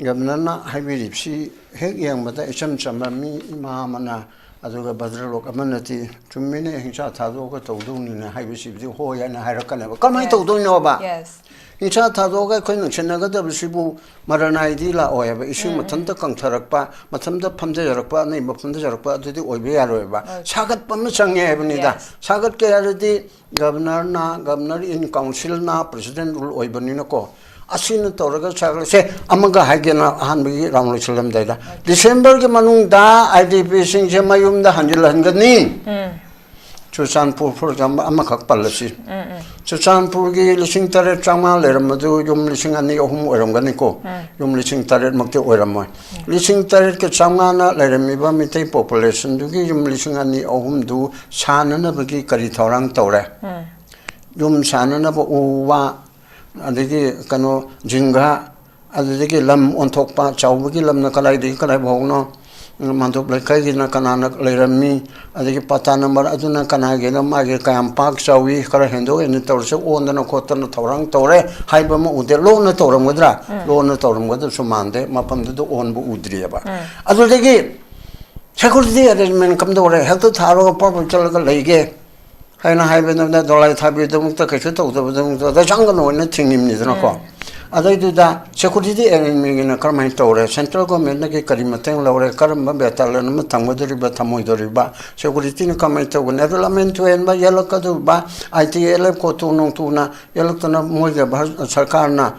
ꯒꯕꯔꯅꯔꯅ ꯍꯥꯏꯕꯤꯔꯤꯕꯁꯤ ꯍꯦꯛ ꯌꯦꯡꯕꯗ ꯏꯆꯝ ꯆꯝꯕ ꯃꯤ ꯏꯃꯥ ꯑꯃꯅ ꯑꯗꯨꯒ ꯚꯗ꯭ꯔꯂꯣꯛ ꯑꯃꯅꯗꯤ, "ꯆꯨꯝꯃꯤꯅꯦ, ꯍꯤꯡꯁꯥ ꯊꯥꯗꯣꯛꯑꯒ ꯇꯧꯗꯧꯅꯤꯅꯦ ꯍꯥꯏꯕꯁꯤꯕꯨꯗꯤ ꯍꯣꯏ" ꯍꯥꯏꯅ ꯍꯥꯏꯔꯛꯀꯅꯦꯕ꯫ ꯀꯃꯥꯏꯅ ꯇꯧꯗꯣꯏꯅꯣꯕ? Yes. ꯍꯤꯡꯁꯥ ꯊꯥꯗꯣꯛꯑꯒ ꯑꯩꯈꯣꯏ ꯅꯨꯡꯁꯤꯅꯒꯗꯕꯁꯤꯕꯨ ꯃꯔꯅꯥꯏꯗꯤ ꯂꯥꯛꯑꯣꯏ ꯍꯥꯏꯕ꯫ ꯏꯁꯤꯡ ꯃꯊꯟꯇ ꯀꯪꯊꯔꯛꯄ, ꯃꯊꯟꯇ ꯐꯝꯊꯖꯔꯛꯄ, ꯑꯅꯩꯕ ꯐꯝꯊꯖꯔꯛꯄ ꯑꯗꯨꯗꯤ ꯑꯣꯏꯕ ꯌꯥꯔꯣꯏꯕ꯫ ꯁꯥꯒꯠꯄ ꯑꯃ ꯆꯪꯉꯦ ꯍꯥꯏꯕꯅꯤꯗ꯫ Yes. ꯁꯥꯒꯠꯀꯦ ꯍꯥꯏꯔꯗꯤ ꯒꯕꯔꯅꯔꯅ, ꯒꯕꯔꯅꯔ ꯏꯟ ꯀꯥꯎꯟꯁꯤꯜꯅ, ꯄ꯭ꯔꯦꯁꯤꯗꯦꯟ ꯔꯨꯜ ꯑꯣꯏꯕꯅꯤꯅꯀꯣ, ꯑꯁꯤꯅ ꯇꯧꯔꯒ ꯁꯥꯒꯠꯂꯁꯦ꯫ ꯑꯃꯒ ꯍꯥꯏꯒꯦꯅ ꯑꯍꯥꯟꯕꯒꯤ ꯔꯥꯎꯟ ꯂꯣꯏꯁꯤꯜꯂꯝꯗꯥꯏꯗ, ꯗꯤꯁꯦꯝꯕꯔꯒꯤ ꯃꯅꯨꯡꯗ ꯑꯥꯏ ꯗꯤ ꯄꯤꯁꯤꯡꯁꯦ ꯃꯌꯨꯝꯗ ꯍꯟꯖꯤꯜꯍꯟꯒꯅꯤ꯫ ꯆꯨꯔꯆꯥꯟꯄꯨꯔ, for example, ꯑꯃꯈꯛ ꯄꯜꯂꯁꯤ꯫ ꯆꯨꯔꯆꯥꯟꯄꯨꯔꯒꯤ ꯂꯤꯁꯤꯡ ꯇꯔꯦꯠ ꯆꯥꯝꯃꯉꯥ ꯂꯩꯔꯝꯕꯗꯨ ꯌꯨꯝ ꯂꯤꯁꯤꯡ ꯑꯅꯤ ꯑꯍꯨꯝ ꯑꯣꯏꯔꯝꯒꯅꯤꯀꯣ꯫ ꯌꯨꯝ ꯂꯤꯁꯤꯡ ꯇꯔꯦꯠꯃꯛꯇꯤ ꯑꯣꯏꯔꯝꯃꯣꯏ꯫ ꯂꯤꯁꯤꯡ ꯇꯔꯦꯠꯀ ꯆꯥꯝꯃꯉꯥꯅ ꯂꯩꯔꯝꯃꯤꯕ ꯃꯤꯇꯩ ꯄꯣꯄꯨꯂꯦꯁꯟꯗꯨꯒꯤ ꯌꯨꯝ ꯂꯤꯁꯤꯡ ꯑꯅꯤ ꯑꯍꯨꯝꯗꯨ ꯁꯥꯅꯅꯕꯒꯤ ꯀꯔꯤ ꯊꯧꯔꯥꯡ ꯇꯧꯔꯦ? ꯌꯨꯝ ꯁꯥꯅꯅꯕ ꯎ ꯋꯥ, ꯑꯗꯒꯤ ꯀꯩꯅꯣ, ꯖꯤꯡꯒ, ꯑꯗꯨꯗꯒꯤ ꯂꯝ ꯑꯣꯟꯊꯣꯛꯄ, ꯆꯥꯎꯕꯒꯤ ꯂꯝꯅ ꯀꯗꯥꯏꯗꯒꯤ ꯀꯗꯥꯏ ꯐꯥꯎꯅꯣ, ꯃꯥꯟꯗꯣꯞ ꯂꯩꯀꯥꯏꯒꯤꯅ ꯀꯅꯥꯅ ꯂꯩꯔꯝꯃꯤ, ꯑꯗꯒꯤ ꯄꯇꯥ ꯅꯝꯕꯔ ꯑꯗꯨꯅ ꯀꯅꯥꯒꯤꯅꯣ, ꯃꯥꯒꯤ ꯀꯌꯥꯝ ꯄꯥꯛ ꯆꯥꯎꯏ, ꯈꯔ ꯍꯦꯟꯗꯣꯛ ꯍꯦꯟꯖꯤꯟ ꯇꯧꯔꯁꯨ ꯑꯣꯟꯗꯅ ꯈꯣꯠꯇꯅ ꯊꯧꯔꯥꯡ ꯇꯧꯔꯦ ꯍꯥꯏꯕ ꯑꯃ ꯎꯗꯦ꯫ ꯂꯣꯟꯅ ꯇꯧꯔꯝꯒꯗ꯭ꯔꯥ? ꯂꯣꯟꯅ ꯇꯧꯔꯝꯒꯗꯕꯁꯨ ꯃꯥꯟꯗꯦ, ꯃꯐꯝꯗꯨꯗ ꯑꯣꯟꯕ ꯎꯗ꯭ꯔꯤꯑꯕ꯫ ꯑꯗꯨꯗꯒꯤ ꯁꯦꯀꯨꯔꯤꯇꯤ ꯑꯦꯔꯦꯟꯖꯃꯦꯟ ꯀꯝꯗꯧꯔꯦ? ꯍꯦꯛꯇ ꯊꯥꯔꯒ ꯄꯥꯛ ꯄꯥꯛ ꯆꯠꯂꯒ ꯂꯩꯒꯦ ꯍꯥꯏꯅ ꯍꯥꯏꯕꯗꯨꯗ ꯗꯣꯂꯥꯏ ꯊꯥꯕꯤꯗꯃꯛꯇ ꯀꯩꯁꯨ ꯇꯧꯗꯕꯗꯃꯛꯇ ꯑꯗ ꯆꯪꯒꯅꯨ ꯍꯥꯏꯅ ꯊꯤꯡꯉꯤꯕꯅꯤꯗꯅꯀꯣ꯫ ꯑꯗꯩꯗꯨꯗ ꯁꯦꯀꯨꯔꯤꯇꯤ ꯑꯦꯔꯦꯟꯖꯃꯦꯟꯒꯤꯅ ꯀꯔꯝꯍꯥꯏꯅ ꯇꯧꯔꯦ? ꯁꯦꯟꯇ꯭ꯔꯦꯜ ꯒꯣꯔꯃꯦꯟꯠꯅꯒꯤ ꯀꯔꯤ ꯃꯇꯦꯡ ꯂꯧꯔꯦ? ꯀꯔꯝꯕ ꯕꯦꯇꯥꯂꯤꯌꯟ ꯑꯃ ꯊꯝꯒꯗꯧꯔꯤꯕ, ꯊꯝꯃꯣꯏꯗꯧꯔꯤꯕ? ꯁꯦꯀꯨꯔꯤꯇꯤꯅ ꯀꯃꯥꯏꯅ ꯇꯧꯒꯅꯤ? ꯑꯗꯨ ꯂꯝꯍꯦꯟ ꯇꯨꯍꯦꯟꯕ ꯌꯦꯜꯂꯛꯀꯗꯧꯔꯤꯕ, ꯑꯥꯏ ꯇꯤ ꯑꯦꯜ ꯑꯦꯐ ꯀꯣꯇꯨ ꯅꯣꯡꯇꯨꯅ ꯌꯦꯜꯂꯛꯇꯅ ꯃꯣꯏꯒ ꯚꯥꯔꯠ ꯁꯔꯀꯥꯔꯅ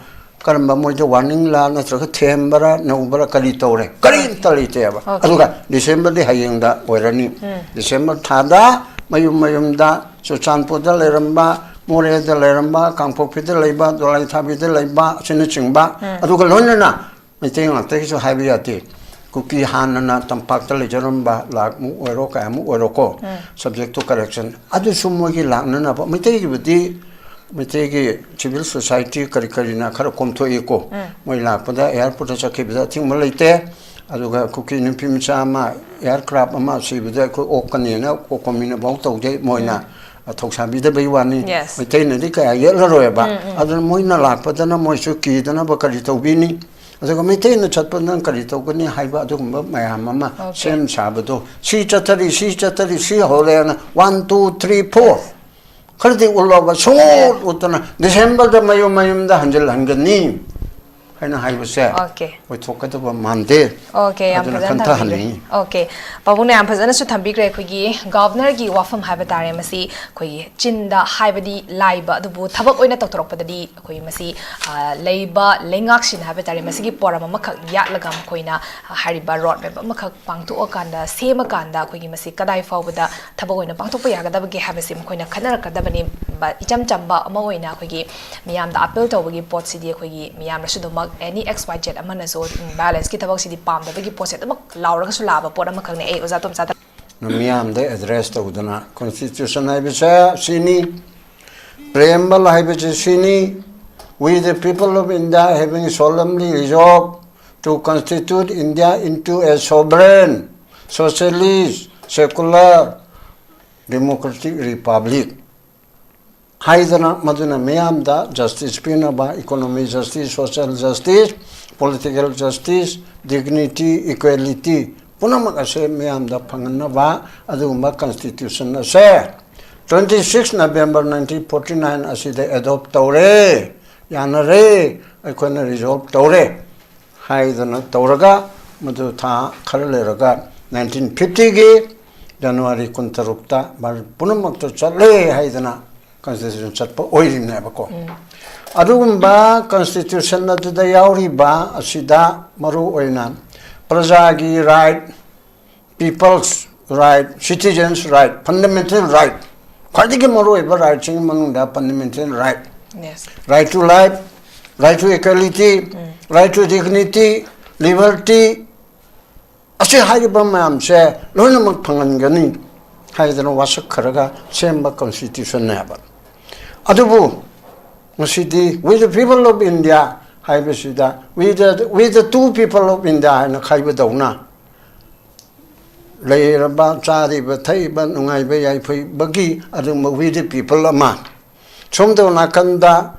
ꯀꯔꯝꯕ ꯃꯣꯏꯗ ꯋꯥꯔꯅꯤꯡ ꯂꯥ ꯅꯠꯇ꯭ꯔꯒ ꯊꯦꯝꯕꯔꯥ ꯅꯧꯕꯔꯥ ꯀꯔꯤ ꯇꯧꯔꯦ? ꯀꯔꯤꯝꯇ ꯂꯩꯇꯦꯕ꯫ Okay. ꯑꯗꯨꯒ ꯗꯤꯁꯦꯝꯕꯔꯗꯤ ꯍꯌꯦꯡꯗ ꯑꯣꯏꯔꯅꯤ꯫ ꯗꯤꯁꯦꯝꯕꯔ ꯊꯥꯗ ꯃꯌꯨꯝ ꯃꯌꯨꯝꯗ ꯆꯨꯔꯆꯥꯟꯄꯨꯔꯗ ꯂꯩꯔꯝꯕ, ꯃꯣꯔꯦꯗ ꯂꯩꯔꯝꯕ, ꯀꯥꯡꯄꯣꯛꯄꯤꯗ ꯂꯩꯕ, ꯗꯣꯂꯥꯏꯊꯥꯕꯤꯗ ꯂꯩꯕ ꯑꯁꯤꯅꯆꯤꯡꯕ, ꯑꯗꯨꯒ ꯂꯣꯏꯅꯅ ꯃꯩꯇꯩ ꯉꯥꯛꯇꯒꯤꯁꯨ ꯍꯥꯏꯕ ꯌꯥꯗꯦ꯫ ꯀꯨꯀꯤ ꯍꯥꯟꯅꯅ ꯇꯝꯄꯥꯛꯇ ꯂꯩꯖꯔꯝꯕ ꯂꯥꯛꯃꯨꯛ ꯑꯣꯏꯔꯣ, ꯀꯌꯥꯃꯨꯛ ꯑꯣꯏꯔꯣꯀꯣ, subject to correction꯫ ꯑꯗꯨꯁꯨ ꯃꯣꯏꯒꯤ ꯂꯥꯛꯅꯅꯕ, ꯃꯩꯇꯩꯒꯤꯕꯨꯗꯤ ꯃꯩꯇꯩꯒꯤ civil society ꯀꯔꯤ ꯀꯔꯤꯅ ꯈꯔ ꯀꯣꯝꯊꯣꯛꯏꯀꯣ꯫ ꯃꯣꯏ ꯂꯥꯛꯄꯗ ꯑꯦꯌꯥꯔꯄꯣꯔꯠꯇ ꯆꯠꯈꯤꯕꯗ ꯑꯊꯤꯡꯕ ꯂꯩꯇꯦ꯫ ꯑꯗꯨꯒ ꯀꯨꯀꯤ ꯅꯨꯄꯤ ꯃꯆꯥ ꯑꯃ ꯑꯦꯌꯥꯔꯀ꯭ꯔꯥꯐ ꯑꯃ ꯁꯤꯕꯗ ꯑꯩꯈꯣꯏ ꯑꯣꯛꯀꯅꯤꯅ ꯀꯣꯀꯣꯃꯤꯅ ꯚꯥꯎ ꯇꯧꯖꯩ꯫ ꯃꯣꯏꯅ ꯊꯧꯁꯥꯕꯤꯗꯕꯩ ꯋꯥꯅꯤ꯫ Yes. ꯃꯩꯇꯩꯅꯗꯤ ꯀꯌꯥ ꯌꯦꯠꯂꯔꯣꯏꯕ꯫ ꯑꯗꯨꯅ ꯃꯣꯏꯅ ꯂꯥꯛꯄꯗꯅ ꯃꯣꯏꯁꯨ ꯀꯤꯗꯅꯕ ꯀꯔꯤ ꯇꯧꯕꯤꯅꯤ? ꯑꯗꯨꯒ ꯃꯩꯇꯩꯅ ꯆꯠꯄ ꯅꯪ ꯀꯔꯤ ꯇꯧꯒꯅꯤ ꯍꯥꯏꯕ ꯑꯗꯨꯒꯨꯝꯕ ꯃꯌꯥꯝ ꯑꯃ Okay. ꯁꯦꯝ ꯁꯥꯕꯗꯣ, ꯁꯤ ꯆꯠꯊꯔꯤ, ꯁꯤ ꯆꯠꯊꯔꯤ, ꯁꯤ ꯍꯧꯔꯦꯅ one, two, three, four ꯈꯔꯗꯤ ꯎꯠꯂꯣꯕ, ꯁꯨꯡꯎꯠ ꯎꯠꯇꯅ ꯗꯤꯁꯦꯝꯕꯔꯗ ꯃꯌꯨꯝ ꯃꯌꯨꯝꯗ ꯍꯟꯖꯤꯜꯍꯟꯒꯅꯤ ꯍꯥꯏꯅ ꯍꯥꯏꯕꯁꯦ Okay. ꯑꯣꯏꯊꯣꯛꯀꯗꯕ ꯃꯥꯟꯗꯦ꯫ Okay, ꯌꯥꯝ ꯑꯗꯨꯅ ꯐꯖꯅ ꯈꯟꯊꯍꯟꯅꯤꯡꯉꯤ꯫ ꯊꯝꯕꯤꯈ꯭ꯔꯦ꯫ Okay, ꯄꯥꯕꯨꯡꯅ ꯌꯥꯝ ꯐꯖꯅꯁꯨ ꯊꯝꯕꯤꯈ꯭ꯔꯦ꯫ ꯑꯩꯈꯣꯏꯒꯤ ꯒꯚꯔꯅꯔꯒꯤ ꯋꯥꯐꯝ ꯍꯥꯏꯕ ꯇꯥꯔꯦ, ꯃꯁꯤ ꯑꯩꯈꯣꯏꯒꯤ ꯆꯤꯟꯗ ꯍꯥꯏꯕꯗꯤ ꯂꯥꯏꯕ, ꯑꯗꯨꯕꯨ ꯊꯕꯛ ꯑꯣꯏꯅ ꯇꯧꯊꯣꯔꯛꯄꯗꯗꯤ ꯑꯩꯈꯣꯏ ꯃꯁꯤ, ꯑ, ꯂꯩꯕ ꯂꯩꯉꯥꯛꯁꯤꯅ ꯍꯥꯏꯕ ꯇꯥꯔꯦ, ꯃꯁꯤꯒꯤ ꯄꯣꯔꯝ ꯑꯃꯈꯛ ꯌꯥꯠꯂꯒ ꯃꯈꯣꯏꯅ ꯍꯥꯏꯔꯤꯕ ꯔꯣꯗ ꯃꯦꯞ ꯑꯃꯈꯛ ꯄꯥꯡꯊꯣꯛꯑꯀꯥꯟꯗ, ꯁꯦꯝꯃꯀꯥꯟꯗ ꯑꯩꯈꯣꯏꯒꯤ ꯃꯁꯤ ꯀꯗꯥꯏ ꯐꯥꯎꯕꯗ ꯊꯕꯛ ꯑꯣꯏꯅ ꯄꯥꯡꯊꯣꯛꯄ ꯌꯥꯒꯗꯕꯒꯦ ꯍꯥꯏꯕꯁꯤ ꯃꯈꯣꯏꯅ ꯈꯟꯅꯔꯛꯀꯗꯕꯅꯤ꯫ ꯕ-, ꯏꯆꯝ ꯆꯝꯕ ꯑꯃ ꯑꯣꯏꯅ ꯑꯩꯈꯣꯏꯒꯤ ꯃꯤꯌꯥꯝꯗ ꯑꯄꯤꯜ ꯇꯧꯕꯒꯤ ꯄꯣꯠꯁꯤꯗꯤ, ꯑꯩꯈꯣꯏꯒꯤ ꯃꯤꯌꯥꯝꯅꯁꯨ ꯑꯗꯨꯃꯛ any X Y Z ꯑꯃꯅꯁꯨ, ꯎꯝ, violenceꯀꯤ ꯊꯕꯛꯁꯤꯗꯤ ꯄꯥꯝꯗꯕꯒꯤ ꯄꯣꯠꯁꯦ ꯑꯗꯨꯃꯛ ꯂꯥꯎꯔꯒꯁꯨ ꯂꯥꯛꯑꯕ ꯄꯣꯠ ꯑꯃꯈꯛꯅꯦ꯫ ꯑꯩ ꯑꯣꯖꯥ ꯇꯣꯝꯆꯥꯗ ꯃꯤꯌꯥꯝꯗ ꯑꯦꯗ꯭ꯔꯦꯁ ꯇꯧꯗꯅ, ꯀꯣꯟꯁꯇꯤꯇ꯭ꯌꯨꯁꯟ ꯍꯥꯏꯕꯁꯦ ꯁꯤꯅꯤ, ꯄ꯭ꯔꯦꯝꯕꯜ ꯍꯥꯏꯕꯁꯦ ꯁꯤꯅꯤ, "We the people of India having solemnly resolved to constitute India into a sovereign, socialist, secular, democratic republic" ꯍꯥꯏꯗꯅ, ꯃꯗꯨꯅ ꯃꯤꯌꯥꯝꯗ ꯖꯁꯇꯤꯁ ꯄꯤꯅꯕ, economic justice, social justice, political justice, dignity, equality ꯄꯨꯝꯅꯃꯛ ꯑꯁꯦ ꯃꯤꯌꯥꯝꯗ ꯐꯪꯍꯟꯅꯕ ꯑꯗꯨꯒꯨꯝꯕ ꯀꯟꯁꯇꯤꯇ꯭ꯌꯨꯁꯟ ꯑꯁꯦ twenty six November nineteen forty nine ꯑꯁꯤꯗ ꯑꯦꯗꯣꯞ ꯇꯧꯔꯦ, ꯌꯥꯅꯔꯦ, ꯑꯩꯈꯣꯏꯅ ꯔꯤꯖꯣꯜꯕ ꯇꯧꯔꯦ ꯍꯥꯏꯗꯅ ꯇꯧꯔꯒ, ꯃꯗꯨ ꯊꯥ ꯈꯔ ꯂꯩꯔꯒ nineteen fiftyꯒꯤ January ꯀꯨꯟꯇꯔꯨꯛꯇ ꯚꯥꯔꯠ ꯄꯨꯝꯅꯃꯛꯇ ꯆꯠꯂꯦ ꯍꯥꯏꯗꯅ ꯀꯟꯁꯇꯤꯇ꯭ꯌꯨꯁꯟ ꯆꯠꯄ ꯑꯣꯏꯔꯤꯅꯦꯕꯀꯣ꯫ ꯑꯗꯨꯒꯨꯝꯕ ꯀꯟꯁꯇꯤꯇ꯭ꯌꯨꯁꯟ ꯑꯗꯨꯗ ꯌꯥꯎꯔꯤꯕ ꯑꯁꯤꯗ ꯃꯔꯨ ꯑꯣꯏꯅ ꯄ꯭ꯔꯖꯥꯒꯤ right, people's right, citizens right, fundamental right, ꯈ꯭ꯋꯥꯏꯗꯒꯤ ꯃꯔꯨꯑꯣꯏꯕ ꯔꯥꯏꯠꯁꯤꯡꯒꯤ ꯃꯅꯨꯡꯗ fundamental right, Yes. right to life, right to equality, right to dignity, liberty, ꯑꯁꯤ ꯍꯥꯏꯔꯤꯕ ꯃꯌꯥꯝꯁꯦ ꯂꯣꯏꯅꯃꯛ ꯐꯪꯍꯟꯒꯅꯤ ꯍꯥꯏꯗꯅ ꯋꯥꯁꯛꯈꯔꯒ ꯁꯦꯝꯕ ꯀꯟꯁꯇꯤꯇ꯭ꯌꯨꯁꯟꯅꯦꯕ꯫ ꯑꯗꯨꯕꯨ ꯉꯁꯤꯗꯤ "We the people of India" ꯍꯥꯏꯕꯁꯤꯗ "We the, we the two people of India" ꯍꯥꯏꯅ ꯈꯥꯏꯕꯗꯧꯅ, ꯂꯩꯔꯕ, ꯆꯥꯔꯤꯕ, ꯊꯛꯏꯕ, ꯅꯨꯡꯉꯥꯏꯕ ꯌꯥꯏꯐꯕꯒꯤ ꯑꯗꯨꯒꯨꯝꯕ "We the people" ꯑꯃ, ꯁꯣꯝꯗ ꯅꯥꯀꯟꯗ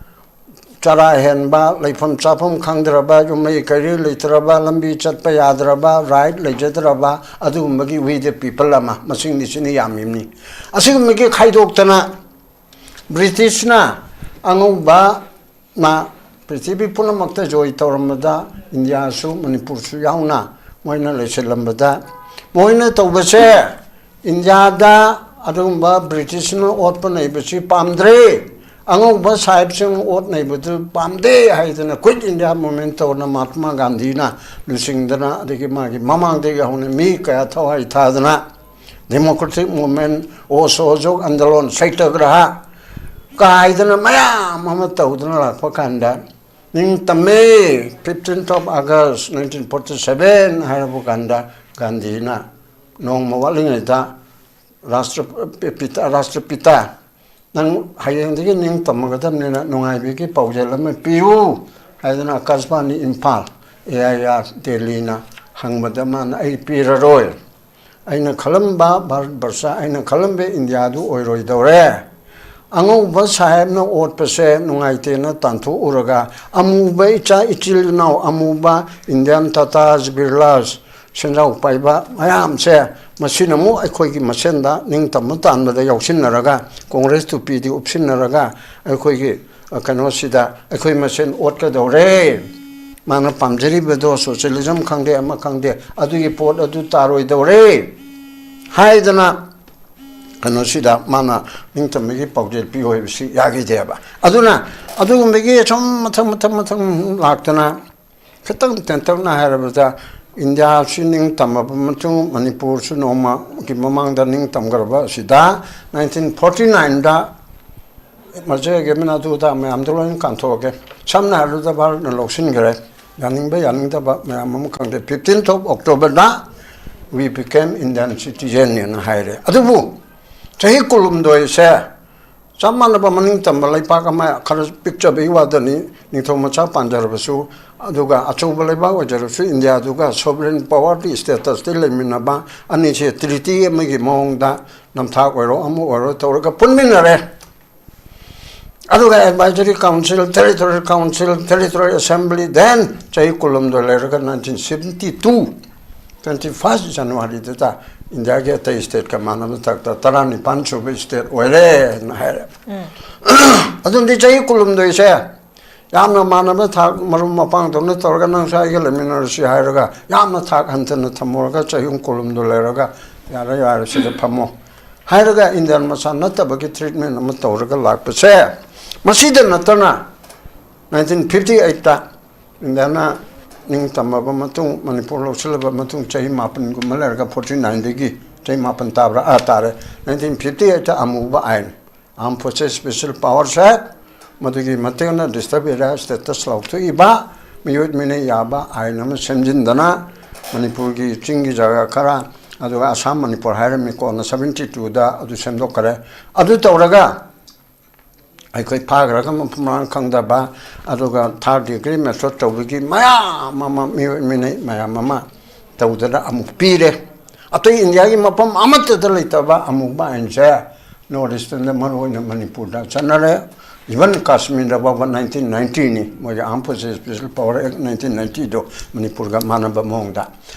ꯆꯔꯥ ꯍꯦꯟꯕ, ꯂꯩꯐꯝ ꯆꯥꯐꯝ ꯈꯪꯗ꯭ꯔꯕ, ꯌꯨꯝꯂꯩ ꯀꯩꯔꯩ ꯂꯩꯇ꯭ꯔꯕ, ꯂꯝꯕꯤ ꯆꯠꯄ ꯌꯥꯗ꯭ꯔꯕ, ꯔꯥꯏꯠ ꯂꯩꯖꯗ꯭ꯔꯕ, ꯑꯗꯨꯒꯨꯝꯕꯒꯤ we the people ꯑꯃ, ꯃꯁꯤꯡ ꯅꯤꯁꯤꯅ ꯌꯥꯝꯃꯤꯕꯅꯤ꯫ ꯑꯁꯤꯒꯨꯝꯕꯒꯤ ꯈꯥꯏꯗꯣꯛꯇꯅ ꯕ꯭ꯔꯤꯇꯤꯁꯅ ꯑꯉꯧꯕ ꯃꯥ ꯄ꯭ꯔꯤꯊꯤꯕꯤ ꯄꯨꯝꯅꯃꯛꯇ ꯖꯣꯏ ꯇꯧꯔꯝꯕꯗ ꯏꯟꯗꯤꯌꯥꯁꯨ ꯃꯅꯤꯄꯨꯔꯁꯨ ꯌꯥꯎꯅ ꯃꯣꯏꯅ ꯂꯩꯁꯤꯜꯂꯝꯕꯗ, ꯃꯣꯏꯅ ꯇꯧꯕꯁꯦ ꯏꯟꯗꯤꯌꯥꯗ ꯑꯗꯨꯒꯨꯝꯕ ꯕ꯭ꯔꯤꯇꯤꯁꯅ ꯑꯣꯠꯄ ꯅꯩꯕꯁꯤ ꯄꯥꯝꯗ꯭ꯔꯦ, ꯑꯉꯧꯕ ꯁꯥꯍꯦꯕꯁꯤꯡ ꯑꯣꯠ ꯅꯩꯕꯗꯨ ꯄꯥꯝꯗꯦ ꯍꯥꯏꯗꯅ ꯀ꯭ꯋꯤꯠ ꯏꯟꯗꯤꯌꯥ ꯃꯨꯚꯃꯦꯟ ꯇꯧꯅ ꯃꯍꯥꯇꯃꯥ ꯒꯥꯟꯙꯤꯅ ꯂꯨꯆꯤꯡꯗꯅ, ꯑꯗꯒꯤ ꯃꯥꯒꯤ ꯃꯃꯥꯡꯗꯒꯤ ꯍꯧꯅ ꯃꯤ ꯀꯌꯥ ꯊꯋꯥꯏ ꯊꯥꯗꯅ ꯗꯦꯃꯣꯀ꯭ꯔꯦꯇꯤꯛ ꯃꯨꯚꯃꯦꯟ, ꯑꯣꯁꯍꯣꯖꯣꯛ ꯑꯟꯗꯣꯂꯣꯟ, ꯁꯩꯇꯒ꯭ꯔꯍ ꯀꯥꯏꯗꯅ ꯃꯌꯥꯝ ꯑꯃ ꯇꯧꯗꯨꯅ ꯂꯥꯛꯄ ꯀꯥꯟꯗ, ꯅꯤꯡꯇꯝꯃꯦ, fifteenth of August nineteen forty seven ꯍꯥꯏꯔꯕ ꯀꯥꯟꯗ, ꯒꯥꯟꯙꯤꯅ ꯅꯣꯡꯃ ꯋꯥꯠꯂꯤꯉꯩꯗ, ꯔꯥꯁꯇ꯭ꯔꯄꯤꯇꯥ, ꯔꯥꯁꯇ꯭ꯔꯄꯤꯇꯥ, ꯅꯪ ꯍꯌꯦꯡꯗꯒꯤ ꯅꯤꯡꯇꯝꯃꯒꯗꯕꯅꯤꯅ ꯅꯨꯡꯉꯥꯏꯕꯤꯒꯤ ꯄꯥꯎꯖꯦꯜ ꯑꯃ ꯄꯤꯌꯨ ꯍꯥꯏꯗꯅ ꯑꯀꯥꯁꯕꯥꯅꯤ ꯏꯝꯐꯥꯜ, ꯑꯦ ꯑꯥꯏ ꯑꯥꯔ ꯗꯦꯜꯂꯤꯅ ꯍꯪꯕꯗ, ꯃꯥꯅ ꯑꯩ ꯄꯤꯔꯔꯣꯏ, ꯑꯩꯅ ꯈꯜꯂꯝꯕ ꯚꯥꯔꯠ ꯕꯔꯁ, ꯑꯩꯅ ꯈꯜꯂꯝꯕ ꯏꯟꯗꯤꯌꯥꯗꯨ ꯑꯣꯏꯔꯣꯏꯗꯧꯔꯦ꯫ ꯑꯉꯧꯕ ꯁꯥꯍꯦꯕꯅ ꯑꯣꯠꯄꯁꯦ ꯅꯨꯡꯉꯥꯏꯇꯦꯅ ꯇꯥꯟꯊꯣꯛꯎꯔꯒ, ꯑꯃꯨꯕ ꯏꯆꯥ ꯏꯆꯤꯜ ꯏꯅꯥꯎ, ꯑꯃꯨꯕ ꯏꯟꯗꯤꯌꯥꯟ ꯇꯥꯇꯥꯁ, ꯕꯤꯔꯂꯥꯁ, ꯁꯦꯟꯖꯥꯎ ꯄꯥꯏꯕ ꯃꯌꯥꯝꯁꯦ, ꯃꯁꯤꯅ ꯑꯃꯨꯛ ꯑꯩꯈꯣꯏꯒꯤ ꯃꯁꯦꯟꯗ ꯅꯤꯡꯇꯝꯕ ꯇꯥꯟꯕꯗ ꯌꯥꯎꯁꯤꯟꯅꯔꯒ, ꯀꯣꯡꯒ꯭ꯔꯦꯁ ꯇꯨꯄꯤꯗꯤ ꯎꯞꯁꯤꯟꯅꯔꯒ, ꯑꯩꯈꯣꯏꯒꯤ, ꯑ, ꯀꯩꯅꯣꯁꯤꯗ ꯑꯩꯈꯣꯏ ꯃꯁꯦꯟ ꯑꯣꯠꯀꯗꯧꯔꯦ꯫ ꯃꯥꯅ ꯄꯥꯝꯖꯔꯤꯕꯗꯣ ꯁꯣꯁꯤꯌꯦꯂꯤꯖꯝ ꯈꯪꯗꯦ, ꯑꯃ ꯈꯪꯗꯦ, ꯑꯗꯨꯒꯤ ꯄꯣꯠ ꯑꯗꯨ ꯇꯥꯔꯣꯏꯗꯧꯔꯦ ꯍꯥꯏꯗꯅ ꯀꯩꯅꯣꯁꯤꯗ ꯃꯥꯅ ꯅꯤꯡꯇꯝꯕꯒꯤ ꯄꯥꯎꯖꯦꯜ ꯄꯤꯌꯨ ꯍꯥꯏꯕꯁꯤ ꯌꯥꯈꯤꯗꯦꯕ꯫ ꯑꯗꯨꯅ ꯑꯗꯨꯒꯨꯝꯕꯒꯤ ꯁꯨꯝ ꯃꯊꯪ, ꯃꯊꯪ, ꯃꯊꯪ ꯂꯥꯛꯇꯅ, ꯈꯤꯇꯪ ꯇꯦꯟꯇꯛꯅ ꯍꯥꯏꯔꯕꯗ, ꯏꯟꯗꯤꯌꯥꯁꯤ ꯅꯤꯡꯇꯝꯃꯕ ꯃꯇꯨꯡ, ꯃꯅꯤꯄꯨꯔꯁꯨ ꯅꯣꯡꯃꯒꯤ ꯃꯃꯥꯡꯗ ꯅꯤꯡꯇꯝꯈ꯭ꯔꯕ ꯑꯁꯤꯗ, nineteen forty nineꯗ, ꯃꯁꯤꯒꯤ ꯑꯗꯨꯗ ꯃꯌꯥꯝꯗꯣ ꯂꯣꯏꯅ ꯀꯥꯟꯊꯣꯛꯑꯒꯦ꯫ ꯁꯝꯅ ꯍꯥꯏꯔꯕꯗ, ꯚꯥꯔꯠꯅ ꯂꯧꯁꯤꯟꯈ꯭ꯔꯦ, ꯌꯥꯅꯤꯡꯕ ꯌꯥꯅꯤꯡꯗꯕ ꯃꯌꯥꯝ ꯑꯃ ꯈꯪꯗꯦ, fifteenth of Octoberꯗ we became Indian citizenꯅꯦꯅ ꯍꯥꯏꯔꯦ꯫ ꯑꯗꯨꯕꯨ ꯆꯍꯤ ꯀꯨꯟꯍꯨꯝꯗꯣꯏꯁꯦ ꯆꯞ ꯃꯥꯟꯅꯕ ꯃꯅꯤꯡ ꯇꯝꯕ ꯂꯩꯄꯥꯛ ꯑꯃ, ꯈꯔ ꯄꯤꯛꯆꯕꯒꯤ ꯋꯥꯗꯅꯤ, ꯅꯤꯡꯊꯧ ꯃꯆꯥ ꯄꯥꯟꯖꯔꯕꯁꯨ, ꯑꯗꯨꯒ ꯑꯆꯧꯕ ꯂꯩꯕꯥꯛ ꯑꯣꯏꯖꯔꯕꯁꯨ, ꯏꯟꯗꯤꯌꯥꯗꯨꯒ sovereign powerꯗꯤ, statusꯇꯤ ꯂꯩꯃꯤꯟꯅꯕ, ꯑꯅꯤꯁꯦ treaty ꯑꯃꯒꯤ ꯃꯑꯣꯡꯗ ꯅꯝꯊꯥꯛ ꯑꯣꯏꯔꯣ ꯑꯃ ꯑꯣꯏꯔꯣ ꯇꯧꯔꯒ ꯄꯨꯟꯃꯤꯟꯅꯔꯦ꯫ ꯑꯗꯨꯒ Advisory Council, Territorial Council, Territorial Assembly, then ꯆꯍꯤ ꯀꯨꯟꯍꯨꯝꯗꯣꯏ ꯂꯩꯔꯒ nineteen seventy two, twenty first January ꯗꯨꯗ ꯏꯟꯗꯤꯌꯥꯒꯤ ꯑꯇꯩ state ꯀ ꯃꯥꯟꯅꯕ ꯊꯥꯛꯇ ꯇꯔꯥꯅꯤꯄꯥꯟ ꯁꯨꯕ state ꯑꯣꯏꯔꯦꯅ ꯍꯥꯏꯔꯦ꯫ ꯑꯗꯨꯝꯗꯤ ꯆꯍꯤ ꯀꯨꯟꯍꯨꯝꯗꯣꯏꯁꯦ ꯌꯥꯝꯅ ꯃꯥꯟꯅꯕ ꯊꯥꯛ, ꯃꯔꯨꯞ ꯃꯄꯥꯡꯗꯧꯅ ꯇꯧꯔꯒ ꯅꯪꯁꯨ ꯑꯩꯒ ꯂꯩꯃꯤꯟꯅꯔꯁꯤ ꯍꯥꯏꯔꯒ ꯌꯥꯝꯅ ꯊꯥꯛ ꯍꯟꯊꯅ ꯊꯝꯃꯨꯔꯒ ꯆꯍꯤ ꯀꯨꯟꯍꯨꯝꯗꯣꯏ ꯂꯩꯔꯒ ꯌꯥꯔꯦ, ꯌꯥꯔꯦ, ꯁꯤꯗ ꯐꯝꯃꯣ ꯍꯥꯏꯔꯒ Indian ꯃꯆꯥ ꯅꯠꯇꯕꯒꯤ treatment ꯑꯃ ꯇꯧꯔꯒ ꯂꯥꯛꯄꯁꯦ, ꯃꯁꯤꯗ ꯅꯠꯇꯅ nineteen fifty eight ꯇ ꯏꯟꯗꯤꯌꯥꯅ ꯅꯤꯡꯇꯝꯃꯕ ꯃꯇꯨꯡ, ꯃꯅꯤꯄꯨꯔ ꯂꯧꯁꯤꯜꯂꯕ ꯃꯇꯨꯡ ꯆꯍꯤ ꯃꯥꯄꯟꯒꯨꯝꯕ ꯂꯩꯔꯒ, forty nine ꯗꯒꯤ ꯆꯍꯤ ꯃꯥꯄꯟ ꯇꯥꯕ꯭ꯔꯥ? ꯑꯥ, ꯇꯥꯔꯦ꯫ Nineteen fifty eight ꯇ ꯑꯃꯨꯕ ꯑꯥꯏꯟ, Armed Forces Special Powers Act, ꯃꯗꯨꯒꯤ ꯃꯇꯦꯡꯅ disturbed area status ꯂꯥꯎꯊꯣꯛꯏꯕ, ꯃꯤꯑꯣꯠ ꯃꯤꯅꯩ ꯌꯥꯕ ꯑꯥꯏꯟ ꯑꯃ ꯁꯦꯝꯖꯤꯟꯗꯅ, ꯃꯅꯤꯄꯨꯔꯒꯤ ꯆꯤꯡꯒꯤ ꯖꯒꯥ ꯈꯔ, ꯑꯗꯨꯒ ꯑꯁꯥꯝ, ꯃꯅꯤꯄꯨꯔ ꯍꯥꯏꯔꯝꯃꯤꯀꯣ, ꯀꯣꯟꯅ seventy two ꯗ ꯑꯗꯨ ꯁꯦꯝꯗꯣꯛꯈꯔꯦ꯫ ꯑꯗꯨ ꯇꯧꯔꯒ ꯑꯩꯈꯣꯏ ꯐꯥꯈ꯭ꯔꯒ ꯃꯐꯝ ꯃꯔꯥꯡ ꯈꯪꯗꯕ, ꯑꯗꯨꯒ third degree murder ꯇꯧꯕꯒꯤ ꯃꯌꯥꯝ ꯑꯃ, ꯃꯤꯑꯣꯠ ꯃꯤꯅꯩ ꯃꯌꯥꯝ ꯑꯃ ꯇꯧꯗꯅ ꯑꯃꯨꯛ ꯄꯤꯔꯦ꯫ ꯑꯇꯩ ꯏꯟꯗꯤꯌꯥꯒꯤ ꯃꯐꯝ ꯑꯃꯠꯇꯗ ꯂꯩꯇꯕ ꯑꯃꯨꯕ ꯑꯥꯏꯟꯁꯦ North Eastern ꯗ, ꯃꯔꯨꯑꯣꯏꯅ ꯃꯅꯤꯄꯨꯔꯗ ꯆꯠꯅꯔꯦ꯫ Even ꯀꯥꯁꯃꯤꯔꯗ ꯐꯥꯎꯕ nineteen ninety ꯅꯤ, ꯃꯣꯏꯒꯤ Armed Forces Special Power Act nineteen ninety ꯗꯣ ꯃꯅꯤꯄꯨꯔꯒ ꯃꯥꯟꯅꯕ ꯃꯑꯣꯡꯗ꯫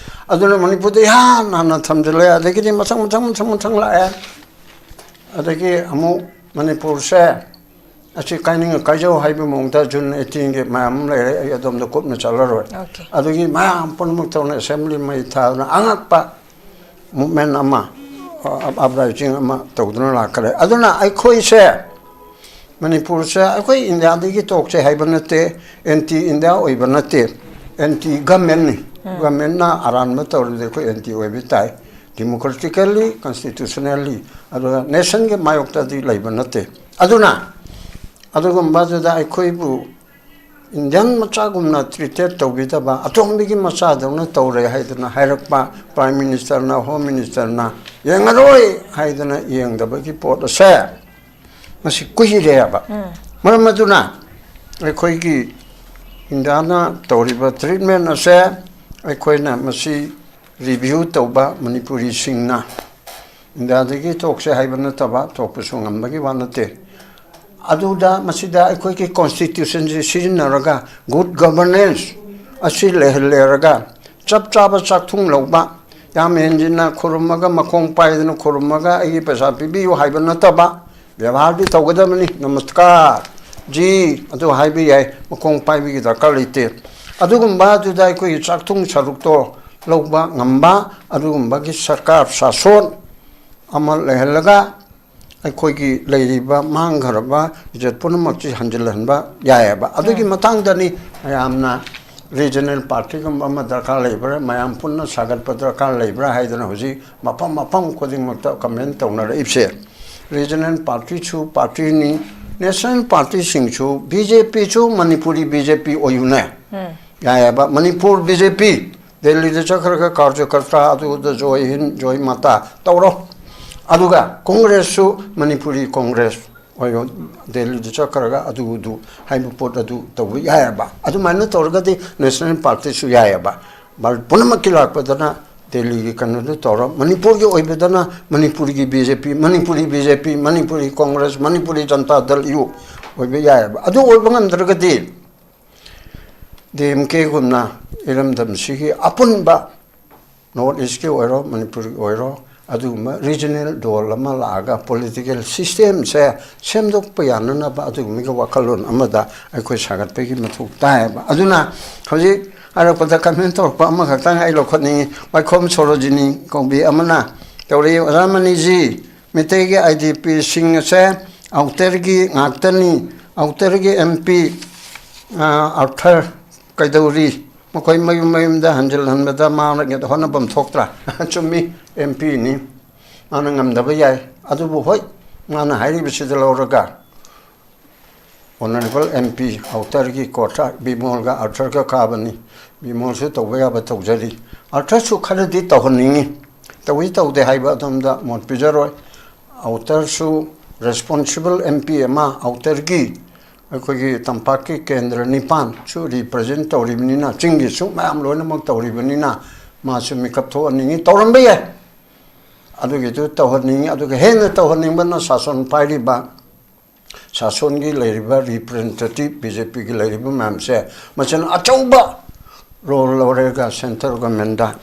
ꯑꯗꯨꯅ ꯃꯅꯤꯄꯨꯔꯗ ꯏꯍꯥꯟ ꯍꯥꯟꯅ ꯊꯝꯖꯤꯜꯂꯦ꯫ ꯑꯗꯒꯤꯗꯤ ꯃꯊꯪ, ꯃꯊꯪ, ꯃꯊꯪ, ꯃꯊꯪ ꯂꯥꯛꯑꯦ꯫ ꯑꯗꯒꯤ ꯑꯃꯨꯛ ꯃꯅꯤꯄꯨꯔꯁꯦ, ꯑꯁꯤ ꯀꯥꯏꯅꯤꯡꯉ ꯀꯥꯏꯖꯧ ꯍꯥꯏꯕ ꯃꯑꯣꯡꯗ June eighteen ꯒꯤ ꯃꯌꯥꯝ ꯑꯃ ꯂꯩꯔꯦ, ꯑꯩ ꯑꯗꯣꯝꯗ ꯀꯨꯞꯅ ꯆꯠꯂꯔꯣꯏ꯫ Okay. ꯑꯗꯨꯒꯤ ꯃꯌꯥꯝ ꯄꯨꯝꯅꯃꯛ ꯇꯧꯅ assembly ꯃꯩ ꯊꯥꯗꯅ ꯑꯉꯛꯄ movement ꯑꯃ, ꯑ, uprising ꯑꯃ ꯇꯧꯗꯨꯅ ꯂꯥꯛꯈ꯭ꯔꯦ꯫ ꯑꯗꯨꯅ ꯑꯩꯈꯣꯏꯁꯦ, ꯃꯅꯤꯄꯨꯔꯁꯦ ꯑꯩꯈꯣꯏ ꯏꯟꯗꯤꯌꯥꯗꯒꯤ ꯇꯣꯛꯁꯦ ꯍꯥꯏꯕ ꯅꯠꯇꯦ, anti India ꯑꯣꯏꯕ ꯅꯠꯇꯦ, anti government ꯅꯤ꯫ Government ꯅ ꯑꯔꯥꯟꯕ ꯇꯧꯔꯗꯤ ꯑꯩꯈꯣꯏ anti ꯑꯣꯏꯕ ꯇꯥꯏ, democratically, constitutionally, ꯑꯗꯨꯒ nation ꯒꯤ ꯃꯥꯌꯣꯛꯇꯗꯤ ꯂꯩꯕ ꯅꯠꯇꯦ꯫ ꯑꯗꯨꯅ ꯑꯗꯨꯒꯨꯝꯕꯗꯨꯗ ꯑꯩꯈꯣꯏꯕꯨ Indian ꯃꯆꯥꯒꯨꯝꯅ treated ꯇꯧꯕꯤꯗꯕ, ꯑꯇꯣꯝꯕꯤꯒꯤ ꯃꯆꯥꯗꯧꯅ ꯇꯧꯔꯦ ꯍꯥꯏꯗꯅ ꯍꯥꯏꯔꯛꯄ Prime Minister ꯅ, Home Minister ꯅ, ꯌꯦꯡꯉꯔꯣꯏ ꯍꯥꯏꯗꯅ ꯌꯦꯡꯗꯕꯒꯤ ꯄꯣꯠ ꯑꯁꯦ ꯃꯁꯤ ꯀꯨꯏꯔꯦꯕ꯫ ꯃꯔꯝ ꯑꯗꯨꯅ ꯑꯩꯈꯣꯏꯒꯤ ꯏꯟꯗꯤꯌꯥꯅ ꯇꯧꯔꯤꯕ treatment ꯑꯁꯦ ꯑꯩꯈꯣꯏꯅ ꯃꯁꯤ review ꯇꯧꯕ, ꯃꯅꯤꯄꯨꯔꯤꯁꯤꯡꯅ ꯏꯟꯗꯤꯌꯥꯗꯒꯤ ꯇꯣꯛꯁꯦ ꯍꯥꯏꯕ ꯅꯠꯇꯕ, ꯇꯣꯛꯄꯁꯨ ꯉꯝꯕꯒꯤ ꯋꯥ ꯅꯠꯇꯦ꯫ ꯑꯗꯨꯗ ꯃꯁꯤꯗ ꯑꯩꯈꯣꯏꯒꯤ ꯀꯣꯟꯁꯇꯤꯇ꯭ꯌꯨꯁꯟꯁꯤ ꯁꯤꯖꯤꯟꯅꯔꯒ ꯒꯨꯗ ꯒꯕꯔꯅꯦꯟꯁ ꯑꯁꯤ ꯂꯩꯍꯜꯂꯦꯔꯒ ꯆꯞ ꯆꯥꯕ ꯆꯥꯛꯊꯨꯡ ꯂꯧꯕ, ꯌꯥꯝ ꯍꯦꯟꯖꯤꯟꯅ ꯈꯨꯔꯨꯝꯃꯒ ꯃꯈꯣꯡ ꯄꯥꯏꯗꯅ ꯈꯨꯔꯨꯝꯃꯒ ꯑꯩꯒꯤ ꯄꯩꯁꯥ ꯄꯤꯕꯤꯌꯨ ꯍꯥꯏꯕ ꯅꯠꯇꯕ, ꯕꯦꯕꯥꯔꯗꯤ ꯇꯧꯒꯗꯕꯅꯤ꯫ ꯅꯃꯁꯀꯥꯔ ꯖꯤ ꯑꯗꯨ ꯍꯥꯏꯕ ꯌꯥꯏ, ꯃꯈꯣꯡ ꯄꯥꯏꯕꯒꯤ ꯗꯔꯀꯥꯔ ꯂꯩꯇꯦ꯫ ꯑꯗꯨꯒꯨꯝꯕ ꯑꯗꯨꯗ ꯑꯩꯈꯣꯏꯒꯤ ꯆꯥꯛꯊꯨꯡ ꯁꯔꯨꯛꯇꯣ ꯂꯧꯕ ꯉꯝꯕ ꯑꯗꯨꯒꯨꯝꯕꯒꯤ ꯁꯔꯀꯥꯔ ꯁꯥꯁꯣꯟ ꯑꯃ ꯂꯩꯍꯜꯂꯒ ꯑꯩꯈꯣꯏꯒꯤ ꯂꯩꯔꯤꯕ ꯃꯥꯡꯈ꯭ꯔꯕ ꯏꯖꯠ ꯄꯨꯝꯅꯃꯛꯁꯤ ꯍꯟꯖꯤꯜꯍꯟꯕ ꯌꯥꯏꯑꯕ꯫ ꯑꯗꯨꯒꯤ ꯃꯇꯥꯡꯗꯅꯤ ꯃꯌꯥꯝꯅ ꯔꯤꯖꯅꯦꯜ ꯄꯥꯔꯇꯤꯒꯨꯝꯕ ꯑꯃ ꯗꯔꯀꯥꯔ ꯂꯩꯕ꯭ꯔꯥ, ꯃꯌꯥꯝ ꯄꯨꯟꯅ ꯁꯥꯒꯠꯄ ꯗꯔꯀꯥꯔ ꯂꯩꯕ꯭ꯔꯥ ꯍꯥꯏꯗꯅ ꯍꯧꯖꯤꯛ ꯃꯐꯝ ꯃꯐꯝ ꯈꯨꯗꯤꯡꯃꯛꯇ ꯀꯃꯦꯟ ꯇꯧꯅꯔꯛꯏꯕꯁꯦ꯫ ꯔꯤꯖꯅꯦꯜ ꯄꯥꯔꯇꯤꯁꯨ ꯄꯥꯔꯇꯤꯅꯤ, ꯅꯦꯁꯅꯦꯜ ꯄꯥꯔꯇꯤꯁꯤꯡꯁꯨ, ꯕꯤ ꯖꯦ ꯄꯤꯁꯨ ꯃꯅꯤꯄꯨꯔꯤ ꯕꯤ ꯖꯦ ꯄꯤ ꯑꯣꯏꯌꯨꯅꯦ꯫ ꯌꯥꯏꯑꯕ, ꯃꯅꯤꯄꯨꯔ ꯕꯤ ꯖꯦ ꯄꯤ ꯗꯦꯜꯂꯤꯗ ꯆꯠꯈ꯭ꯔꯒ ꯀꯥꯔꯖꯀꯔꯇꯥ ꯑꯗꯨꯗ ꯖꯣꯏ ꯍꯤꯟ, ꯖꯣꯏ ꯃꯥꯇꯥ ꯇꯧꯔꯣ꯫ ꯑꯗꯨꯒ ꯀꯣꯡꯒ꯭ꯔꯦꯁꯁꯨ ꯃꯅꯤꯄꯨꯔꯤ ꯀꯣꯡꯒ꯭ꯔꯦꯁ ꯑꯣꯏꯔꯣ, ꯗꯦꯜꯂꯤꯗ ꯆꯠꯈ꯭ꯔꯒ ꯑꯗꯨ ꯑꯗꯨ ꯍꯥꯏꯕ ꯄꯣꯠ ꯑꯗꯨ ꯇꯧꯕ ꯌꯥꯏꯑꯕ꯫ ꯑꯗꯨꯃꯥꯏꯅ ꯇꯧꯔꯒꯗꯤ ꯅꯦꯁꯅꯦꯜ ꯄꯥꯔꯇꯤꯁꯨ ꯌꯥꯏꯑꯕ꯫ ꯚꯥꯔꯠ ꯄꯨꯝꯅꯃꯛꯀꯤ ꯂꯥꯛꯄꯗꯅ ꯗꯦꯜꯂꯤꯒꯤ ꯀꯩꯅꯣꯗꯨ ꯇꯧꯔꯣ, ꯃꯅꯤꯄꯨꯔꯒꯤ ꯑꯣꯏꯕꯗꯅ ꯃꯅꯤꯄꯨꯔꯒꯤ ꯕꯤ ꯖꯦ ꯄꯤ, ꯃꯅꯤꯄꯨꯔꯤ ꯕꯤ ꯖꯦ ꯄꯤ, ꯃꯅꯤꯄꯨꯔꯤ ꯀꯣꯡꯒ꯭ꯔꯦꯁ, ꯃꯅꯤꯄꯨꯔꯤ ꯖꯅꯇꯥ ꯗꯜ ꯌꯨ ꯑꯣꯏꯕ ꯌꯥꯏꯑꯕ꯫ ꯑꯗꯨ ꯑꯣꯏꯕ ꯉꯝꯗ꯭ꯔꯒꯗꯤ ꯗꯤ ꯑꯦꯝ ꯀꯦꯒꯨꯝꯅ ꯏꯔꯝꯗꯝꯁꯤꯒꯤ ꯑꯄꯨꯟꯕ ꯅꯣꯔꯠ ꯏꯁꯀꯤ ꯑꯣꯏꯔꯣ, ꯃꯅꯤꯄꯨꯔꯒꯤ ꯑꯣꯏꯔꯣ, ꯑꯗꯨꯒꯨꯝꯕ ꯔꯤꯖꯅꯦꯜ ꯗꯣꯜ ꯑꯃ ꯂꯥꯛꯑꯒ ꯄꯣꯂꯤꯇꯤꯀꯦꯜ ꯁꯤꯁꯇꯦꯝꯁꯦ ꯁꯦꯝꯗꯣꯛꯄ ꯌꯥꯅꯅꯕ ꯑꯗꯨꯒꯨꯝꯕꯒꯤ ꯋꯥꯈꯜꯂꯣꯟ ꯑꯃꯗ ꯑꯩꯈꯣꯏ ꯁꯥꯒꯠꯄꯒꯤ ꯃꯊꯧ ꯇꯥꯏꯌꯦꯕ꯫ ꯑꯗꯨꯅ ꯍꯧꯖꯤꯛ ꯍꯥꯏꯔꯛꯄꯗ ꯀꯃꯦꯟ ꯇꯧꯔꯛꯄ ꯑꯃꯈꯛꯇꯪ ꯑꯩ ꯂꯧꯈꯠꯅꯤꯡꯉꯤ꯫ ꯋꯥꯏꯈꯣꯝ ꯁꯣꯔꯣꯖꯤꯅꯤ ꯀꯧꯕꯤ ꯑꯃꯅ ꯇꯧꯔꯛꯏ, "ꯑꯣꯖꯥ ꯃꯅꯤꯖꯤ, ꯃꯤꯇꯩꯒꯤ ꯑꯥꯏ ꯗꯤ ꯄꯤꯁꯤꯡ ꯑꯁꯦ ꯑꯥꯎꯇꯔꯒꯤ ꯉꯥꯛꯇꯅꯤ꯫ ꯑꯥꯎꯇꯔꯒꯤ ꯑꯦꯝ ꯄꯤ, ꯑꯥ, ꯑꯥꯎꯇꯔ ꯀꯩꯗꯧꯔꯤ? ꯃꯈꯣꯏ ꯃꯌꯨꯝ ꯃꯌꯨꯝꯗ ꯍꯟꯖꯤꯜꯍꯟꯕꯗ ꯃꯥꯅ ꯍꯣꯠꯅꯐꯝ ꯊꯣꯛꯇ꯭ꯔꯥ?" ꯆꯨꯝꯃꯤ, ꯑꯦꯝ ꯄꯤꯅꯤ, ꯃꯥꯅ ꯉꯝꯗꯕ ꯌꯥꯏ꯫ ꯑꯗꯨꯕꯨ ꯍꯣꯏ, ꯃꯥꯅ ꯍꯥꯏꯔꯤꯕꯁꯤꯗ ꯂꯧꯔꯒ ꯑꯣꯅꯔꯦꯕꯜ ꯑꯦꯝ ꯄꯤ ꯑꯥꯎꯇꯔꯒꯤ ꯀꯣꯔꯠꯇ ꯕꯤꯃꯣꯜꯒ ꯑꯥꯎꯇꯔꯒ ꯀꯥꯕꯅꯤ꯫ ꯕꯤꯃꯣꯜꯁꯨ ꯇꯧꯕ ꯌꯥꯕ ꯇꯧꯖꯔꯤ꯫ ꯑꯥꯎꯇꯔꯁꯨ ꯈꯔꯗꯤ ꯇꯧꯍꯟꯅꯤꯡꯉꯤ꯫ ꯇꯧꯏ ꯇꯧꯗꯦ ꯍꯥꯏꯕ ꯑꯗꯣꯝꯗ ꯃꯣꯠ ꯄꯤꯖꯔꯣꯏ꯫ ꯑꯥꯎꯇꯔꯁꯨ ꯔꯦꯁꯄꯣꯟꯁꯤꯕꯜ ꯑꯦꯝ ꯄꯤ ꯑꯃ ꯑꯥꯎꯇꯔꯒꯤ ꯑꯩꯈꯣꯏꯒꯤ ꯇꯝꯄꯥꯛꯀꯤ ꯀꯦꯟꯗ꯭ꯔ ꯅꯤꯄꯥꯟꯁꯨ ꯔꯤꯄ꯭ꯔꯖꯦꯟ ꯇꯧꯔꯤꯕꯅꯤꯅ, ꯆꯤꯡꯒꯤꯁꯨ ꯃꯌꯥꯝ ꯂꯣꯏꯅꯃꯛ ꯇꯧꯔꯤꯕꯅꯤꯅ ꯃꯥꯁꯨ ꯃꯤꯀꯞ ꯊꯣꯛꯍꯟꯅꯤꯡꯉꯤ, ꯇꯧꯔꯝꯕ ꯌꯥꯏ꯫ ꯑꯗꯨꯒꯤꯗꯨ ꯇꯧꯍꯟꯅꯤꯡꯉꯤ꯫ ꯑꯗꯨꯒ ꯍꯦꯟꯅ ꯇꯧꯍꯟꯅꯤꯡꯕꯅ ꯁꯥꯁꯣꯟ ꯄꯥꯏꯔꯤꯕ ꯁꯥꯁꯣꯟꯒꯤ ꯂꯩꯔꯤꯕ representative, ꯕꯤ ꯖꯦ ꯄꯤꯒꯤ ꯂꯩꯔꯤꯕ ꯃꯌꯥꯝꯁꯦ, ꯃꯁꯤꯅ ꯑꯆꯧꯕ role ꯂꯧꯔꯒ central governmentꯗ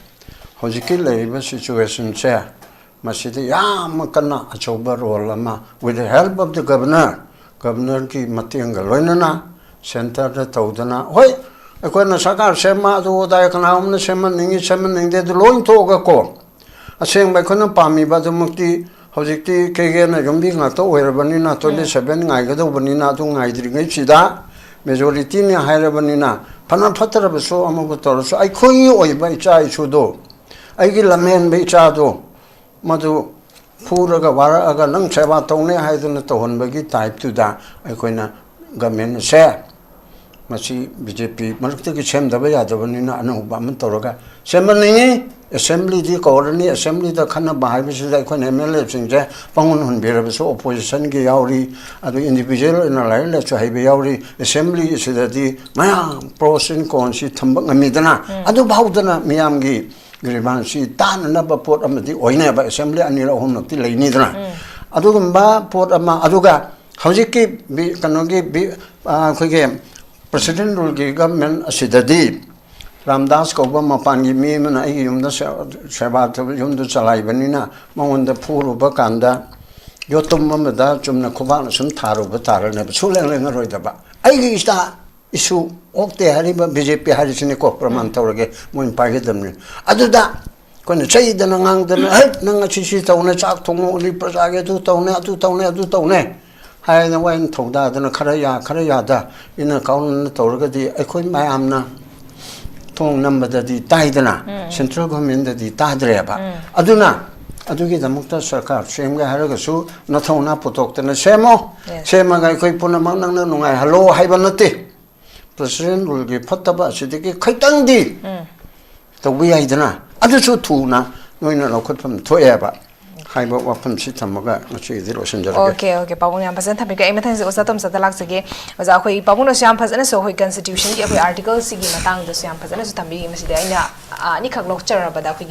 ꯍꯧꯖꯤꯛꯀꯤ ꯂꯩꯔꯤꯕ situationꯁꯦ, ꯃꯁꯤꯗ ꯌꯥꯝ ꯀꯟꯅ ꯑꯆꯧꯕ role ꯑꯃ, with the help of the governor, governorꯒꯤ ꯃꯇꯦꯡꯒ ꯂꯣꯏꯅꯅ centreꯗ ꯇꯧꯗꯅ, ꯍꯣꯏ, ꯑꯩꯈꯣꯏꯅ ꯁꯔꯀꯥꯔ ꯁꯦꯝꯕ ꯑꯗꯨ ꯑꯗꯥ ꯀꯅꯥꯒꯨꯝꯕꯅ ꯁꯦꯝꯍꯟꯅꯤꯡꯉꯤ, ꯁꯦꯝꯍꯟꯅꯤꯡꯗꯦ, ꯑꯗꯨ ꯂꯣꯏ ꯊꯣꯛꯑꯒꯀꯣ, ꯑꯁꯦꯡꯕ ꯑꯩꯈꯣꯏꯅ ꯄꯥꯝꯃꯤꯕ ꯑꯗꯨꯃꯛꯇꯤ ꯍꯧꯖꯤꯛꯇꯤ ꯀꯦꯒꯦꯅ ꯌꯨꯝꯕꯤ ꯉꯥꯛꯇ ꯑꯣꯏꯔꯕꯅꯤꯅ, toilet seven ꯉꯥꯏꯒꯗꯧꯕꯅꯤꯅ, ꯑꯗꯨ ꯉꯥꯏꯗ꯭ꯔꯤꯉꯩꯁꯤꯗ majorityꯅꯤ ꯍꯥꯏꯔꯕꯅꯤꯅ, ꯐꯅ ꯐꯠꯇ꯭ꯔꯕꯁꯨ ꯑꯃꯕꯨ ꯇꯧꯔꯁꯨ, ꯑꯩꯈꯣꯏꯒꯤ ꯑꯣꯏꯕ ꯏꯆꯥ ꯏꯁꯨꯗꯣ, ꯑꯩꯒꯤ ꯂꯝꯍꯦꯟꯕ ꯏꯆꯥꯗꯣ, ꯃꯗꯨ ꯐꯨꯔꯒ ꯋꯥꯔꯛꯑꯒ ꯅꯪ ꯁꯦꯕꯥ ꯇꯧꯅꯤ ꯍꯥꯏꯗꯨꯅ ꯇꯧꯍꯟꯕꯒꯤ typeꯇꯨꯗ ꯑꯩꯈꯣꯏꯅ government ꯑꯁꯦ ꯃꯁꯤ ꯕꯤ ꯖꯦ ꯄꯤ ꯃꯔꯛꯇꯒꯤ ꯁꯦꯝꯗꯕ ꯌꯥꯗꯕꯅꯤꯅ ꯑꯅꯧꯕ ꯑꯃ ꯇꯧꯔꯒ ꯁꯦꯝꯍꯟꯅꯤꯡꯉꯤ꯫ Assemblyꯗꯤ ꯀꯧꯔꯅꯤ, assemblyꯗ ꯈꯟꯅꯕ ꯍꯥꯏꯕꯁꯤꯗ ꯑꯩꯈꯣꯏꯅ M L Aꯁꯤꯡꯁꯦ ꯄꯪꯍꯨꯟ ꯍꯨꯟꯕꯤꯔꯕꯁꯨ oppositionꯒꯤ ꯌꯥꯎꯔꯤ, ꯑꯗꯨ individual ꯑꯣꯏꯅ ꯂꯥꯏꯔꯤꯛ ꯂꯥꯏꯁꯨ ꯍꯩꯕ ꯌꯥꯎꯔꯤ꯫ Assembly ꯑꯁꯤꯗꯗꯤ ꯃꯌꯥꯝ pros and consꯁꯤ ꯊꯝꯕ ꯉꯝꯃꯤꯗꯅ, ꯑꯗꯨꯐꯥꯎꯗꯅ ꯃꯤꯌꯥꯝꯒꯤ grievanceꯁꯤ ꯇꯥꯅꯅꯕ ꯄꯣꯠ ꯑꯃꯗꯤ ꯑꯣꯏꯅꯦꯕ, assembly ꯑꯅꯤꯔꯛ ꯑꯍꯨꯝꯂꯛꯇꯤ ꯂꯩꯅꯤꯗꯅ꯫ ꯑꯗꯨꯒꯨꯝꯕ ꯄꯣꯠ ꯑꯃ, ꯑꯗꯨꯒ ꯍꯧꯖꯤꯛꯀꯤ ꯕꯤ-, ꯀꯩꯅꯣꯒꯤ ꯕꯤ-, ꯑ, ꯑꯩꯈꯣꯏꯒꯤ president ruleꯒꯤ government ꯑꯁꯤꯗꯗꯤ ꯔꯥꯝꯗꯥꯁ ꯀꯧꯕ ꯃꯄꯥꯟꯒꯤ ꯃꯤ ꯑꯃꯅ ꯑꯩꯒꯤ ꯌꯨꯝꯗ ꯁꯦ-, ꯁꯦꯕꯥ ꯇꯧꯕ, ꯌꯨꯝꯗꯨ ꯆꯂꯥꯏꯕꯅꯤꯅ ꯃꯉꯣꯟꯗ ꯐꯨꯔꯨꯕ ꯀꯥꯟꯗ ꯌꯣꯠꯇꯨꯝ ꯑꯃꯗ ꯆꯨꯝꯅ ꯈꯨꯕꯥꯛꯅ ꯁꯨꯝ ꯊꯥꯔꯨꯕ ꯇꯥꯔꯅꯦꯕ, ꯁꯨꯡꯂꯦꯡ ꯂꯦꯡꯉꯔꯣꯏꯗꯕ꯫ ꯑꯩꯒꯤ ꯏꯆꯥ ꯏꯁꯨ ꯑꯣꯛꯇꯦ ꯍꯥꯏꯔꯤꯕ ꯕꯤ ꯖꯦ ꯄꯤ ꯍꯥꯏꯔꯤꯁꯤꯅꯤꯀꯣ, ꯄ꯭ꯔꯃꯥꯟ ꯇꯧꯔꯒꯦ, ꯃꯣꯏꯅ ꯄꯥꯏꯒꯗꯕꯅꯤ꯫ ꯑꯗꯨꯗ ꯑꯩꯈꯣꯏꯅ ꯆꯩꯗꯅ ꯉꯥꯡꯗꯅ, "ꯍꯦꯠ, ꯅꯪ ꯉꯁꯤ ꯁꯤ ꯇꯧꯅꯦ, ꯆꯥꯛ ꯊꯣꯡꯉꯣ, ꯎꯂꯤ ꯄ꯭ꯔꯖꯥꯒꯤ ꯑꯗꯨ ꯇꯧꯅꯦ, ꯑꯗꯨ ꯇꯧꯅꯦ, ꯑꯗꯨ ꯇꯧꯅꯦ" ꯍꯥꯏꯅ ꯋꯥꯏꯅ ꯊꯧꯗꯥꯗꯅ ꯈꯔ ꯌꯥ, ꯈꯔ ꯌꯥꯗ, ꯏꯟꯅ ꯀꯥꯎꯅꯅ ꯇꯧꯔꯒꯗꯤ ꯑꯩꯈꯣꯏ ꯃꯌꯥꯝꯅ ꯊꯣꯡ ꯅꯝꯕꯗꯗꯤ ꯇꯥꯏꯗꯅ, central governmentꯗꯗꯤ ꯇꯥꯗ꯭ꯔꯦꯕ꯫ ꯑꯗꯨꯅ ꯑꯗꯨꯒꯤꯗꯃꯛꯇ ꯁꯔꯀꯥꯔ ꯁꯦꯝꯒꯦ ꯍꯥꯏꯔꯒꯁꯨ ꯅꯊꯧꯅꯥ ꯄꯨꯊꯣꯛꯇꯅ ꯁꯦꯝꯃꯣ꯫ Yes. ꯁꯦꯝꯃꯒ ꯑꯩꯈꯣꯏ ꯄꯨꯝꯅꯃꯛ ꯅꯪꯅ ꯅꯨꯡꯉꯥꯏꯍꯜꯂꯣ ꯍꯥꯏꯕ ꯅꯠꯇꯦ꯫ President ruleꯒꯤ ꯐꯠꯇꯕ ꯑꯁꯤꯗꯒꯤ ꯈꯤꯇꯪꯗꯤ ꯇꯧꯕ ꯌꯥꯏꯗꯅ, ꯑꯗꯨꯁꯨ ꯊꯨꯅ ꯅꯣꯏꯅ ꯂꯧꯈꯠꯐꯝ ꯊꯣꯛꯑꯦꯕ ꯍꯥꯏꯕ ꯋꯥꯐꯝꯁꯤ ꯊꯝꯃꯒ ꯉꯁꯤꯒꯤꯗꯤ ꯂꯣꯏꯁꯤꯟꯖꯔꯒꯦ꯫ Okay, okay, ꯄꯥꯕꯨꯡ ꯌꯥꯝ ꯐꯖꯅ ꯊꯝꯕꯤꯈ꯭ꯔꯦ꯫ ꯑꯩ ꯃꯊꯪꯁꯦ ꯑꯣꯖꯥ ꯇꯣꯝꯆꯥꯗ ꯂꯥꯛꯆꯒꯦ꯫ ꯑꯣꯖꯥ, ꯑꯩꯈꯣꯏ ꯄꯥꯕꯨꯡꯅꯁꯨ ꯌꯥꯝ ꯐꯖꯅꯁꯨ ꯑꯩꯈꯣꯏ constitutionꯒꯤ ꯑꯩꯈꯣꯏ articleꯁꯤꯒꯤ ꯃꯇꯥꯡꯗꯁꯨ ꯌꯥꯝ ꯐꯖꯅꯁꯨ ꯊꯝꯕꯤꯈꯤ꯫ ꯃꯁꯤꯗ ꯑꯩꯅ, ꯑ, ꯑꯅꯤꯈꯛ ꯂꯧꯆꯔꯕꯗ ꯑꯩꯈꯣꯏꯒꯤ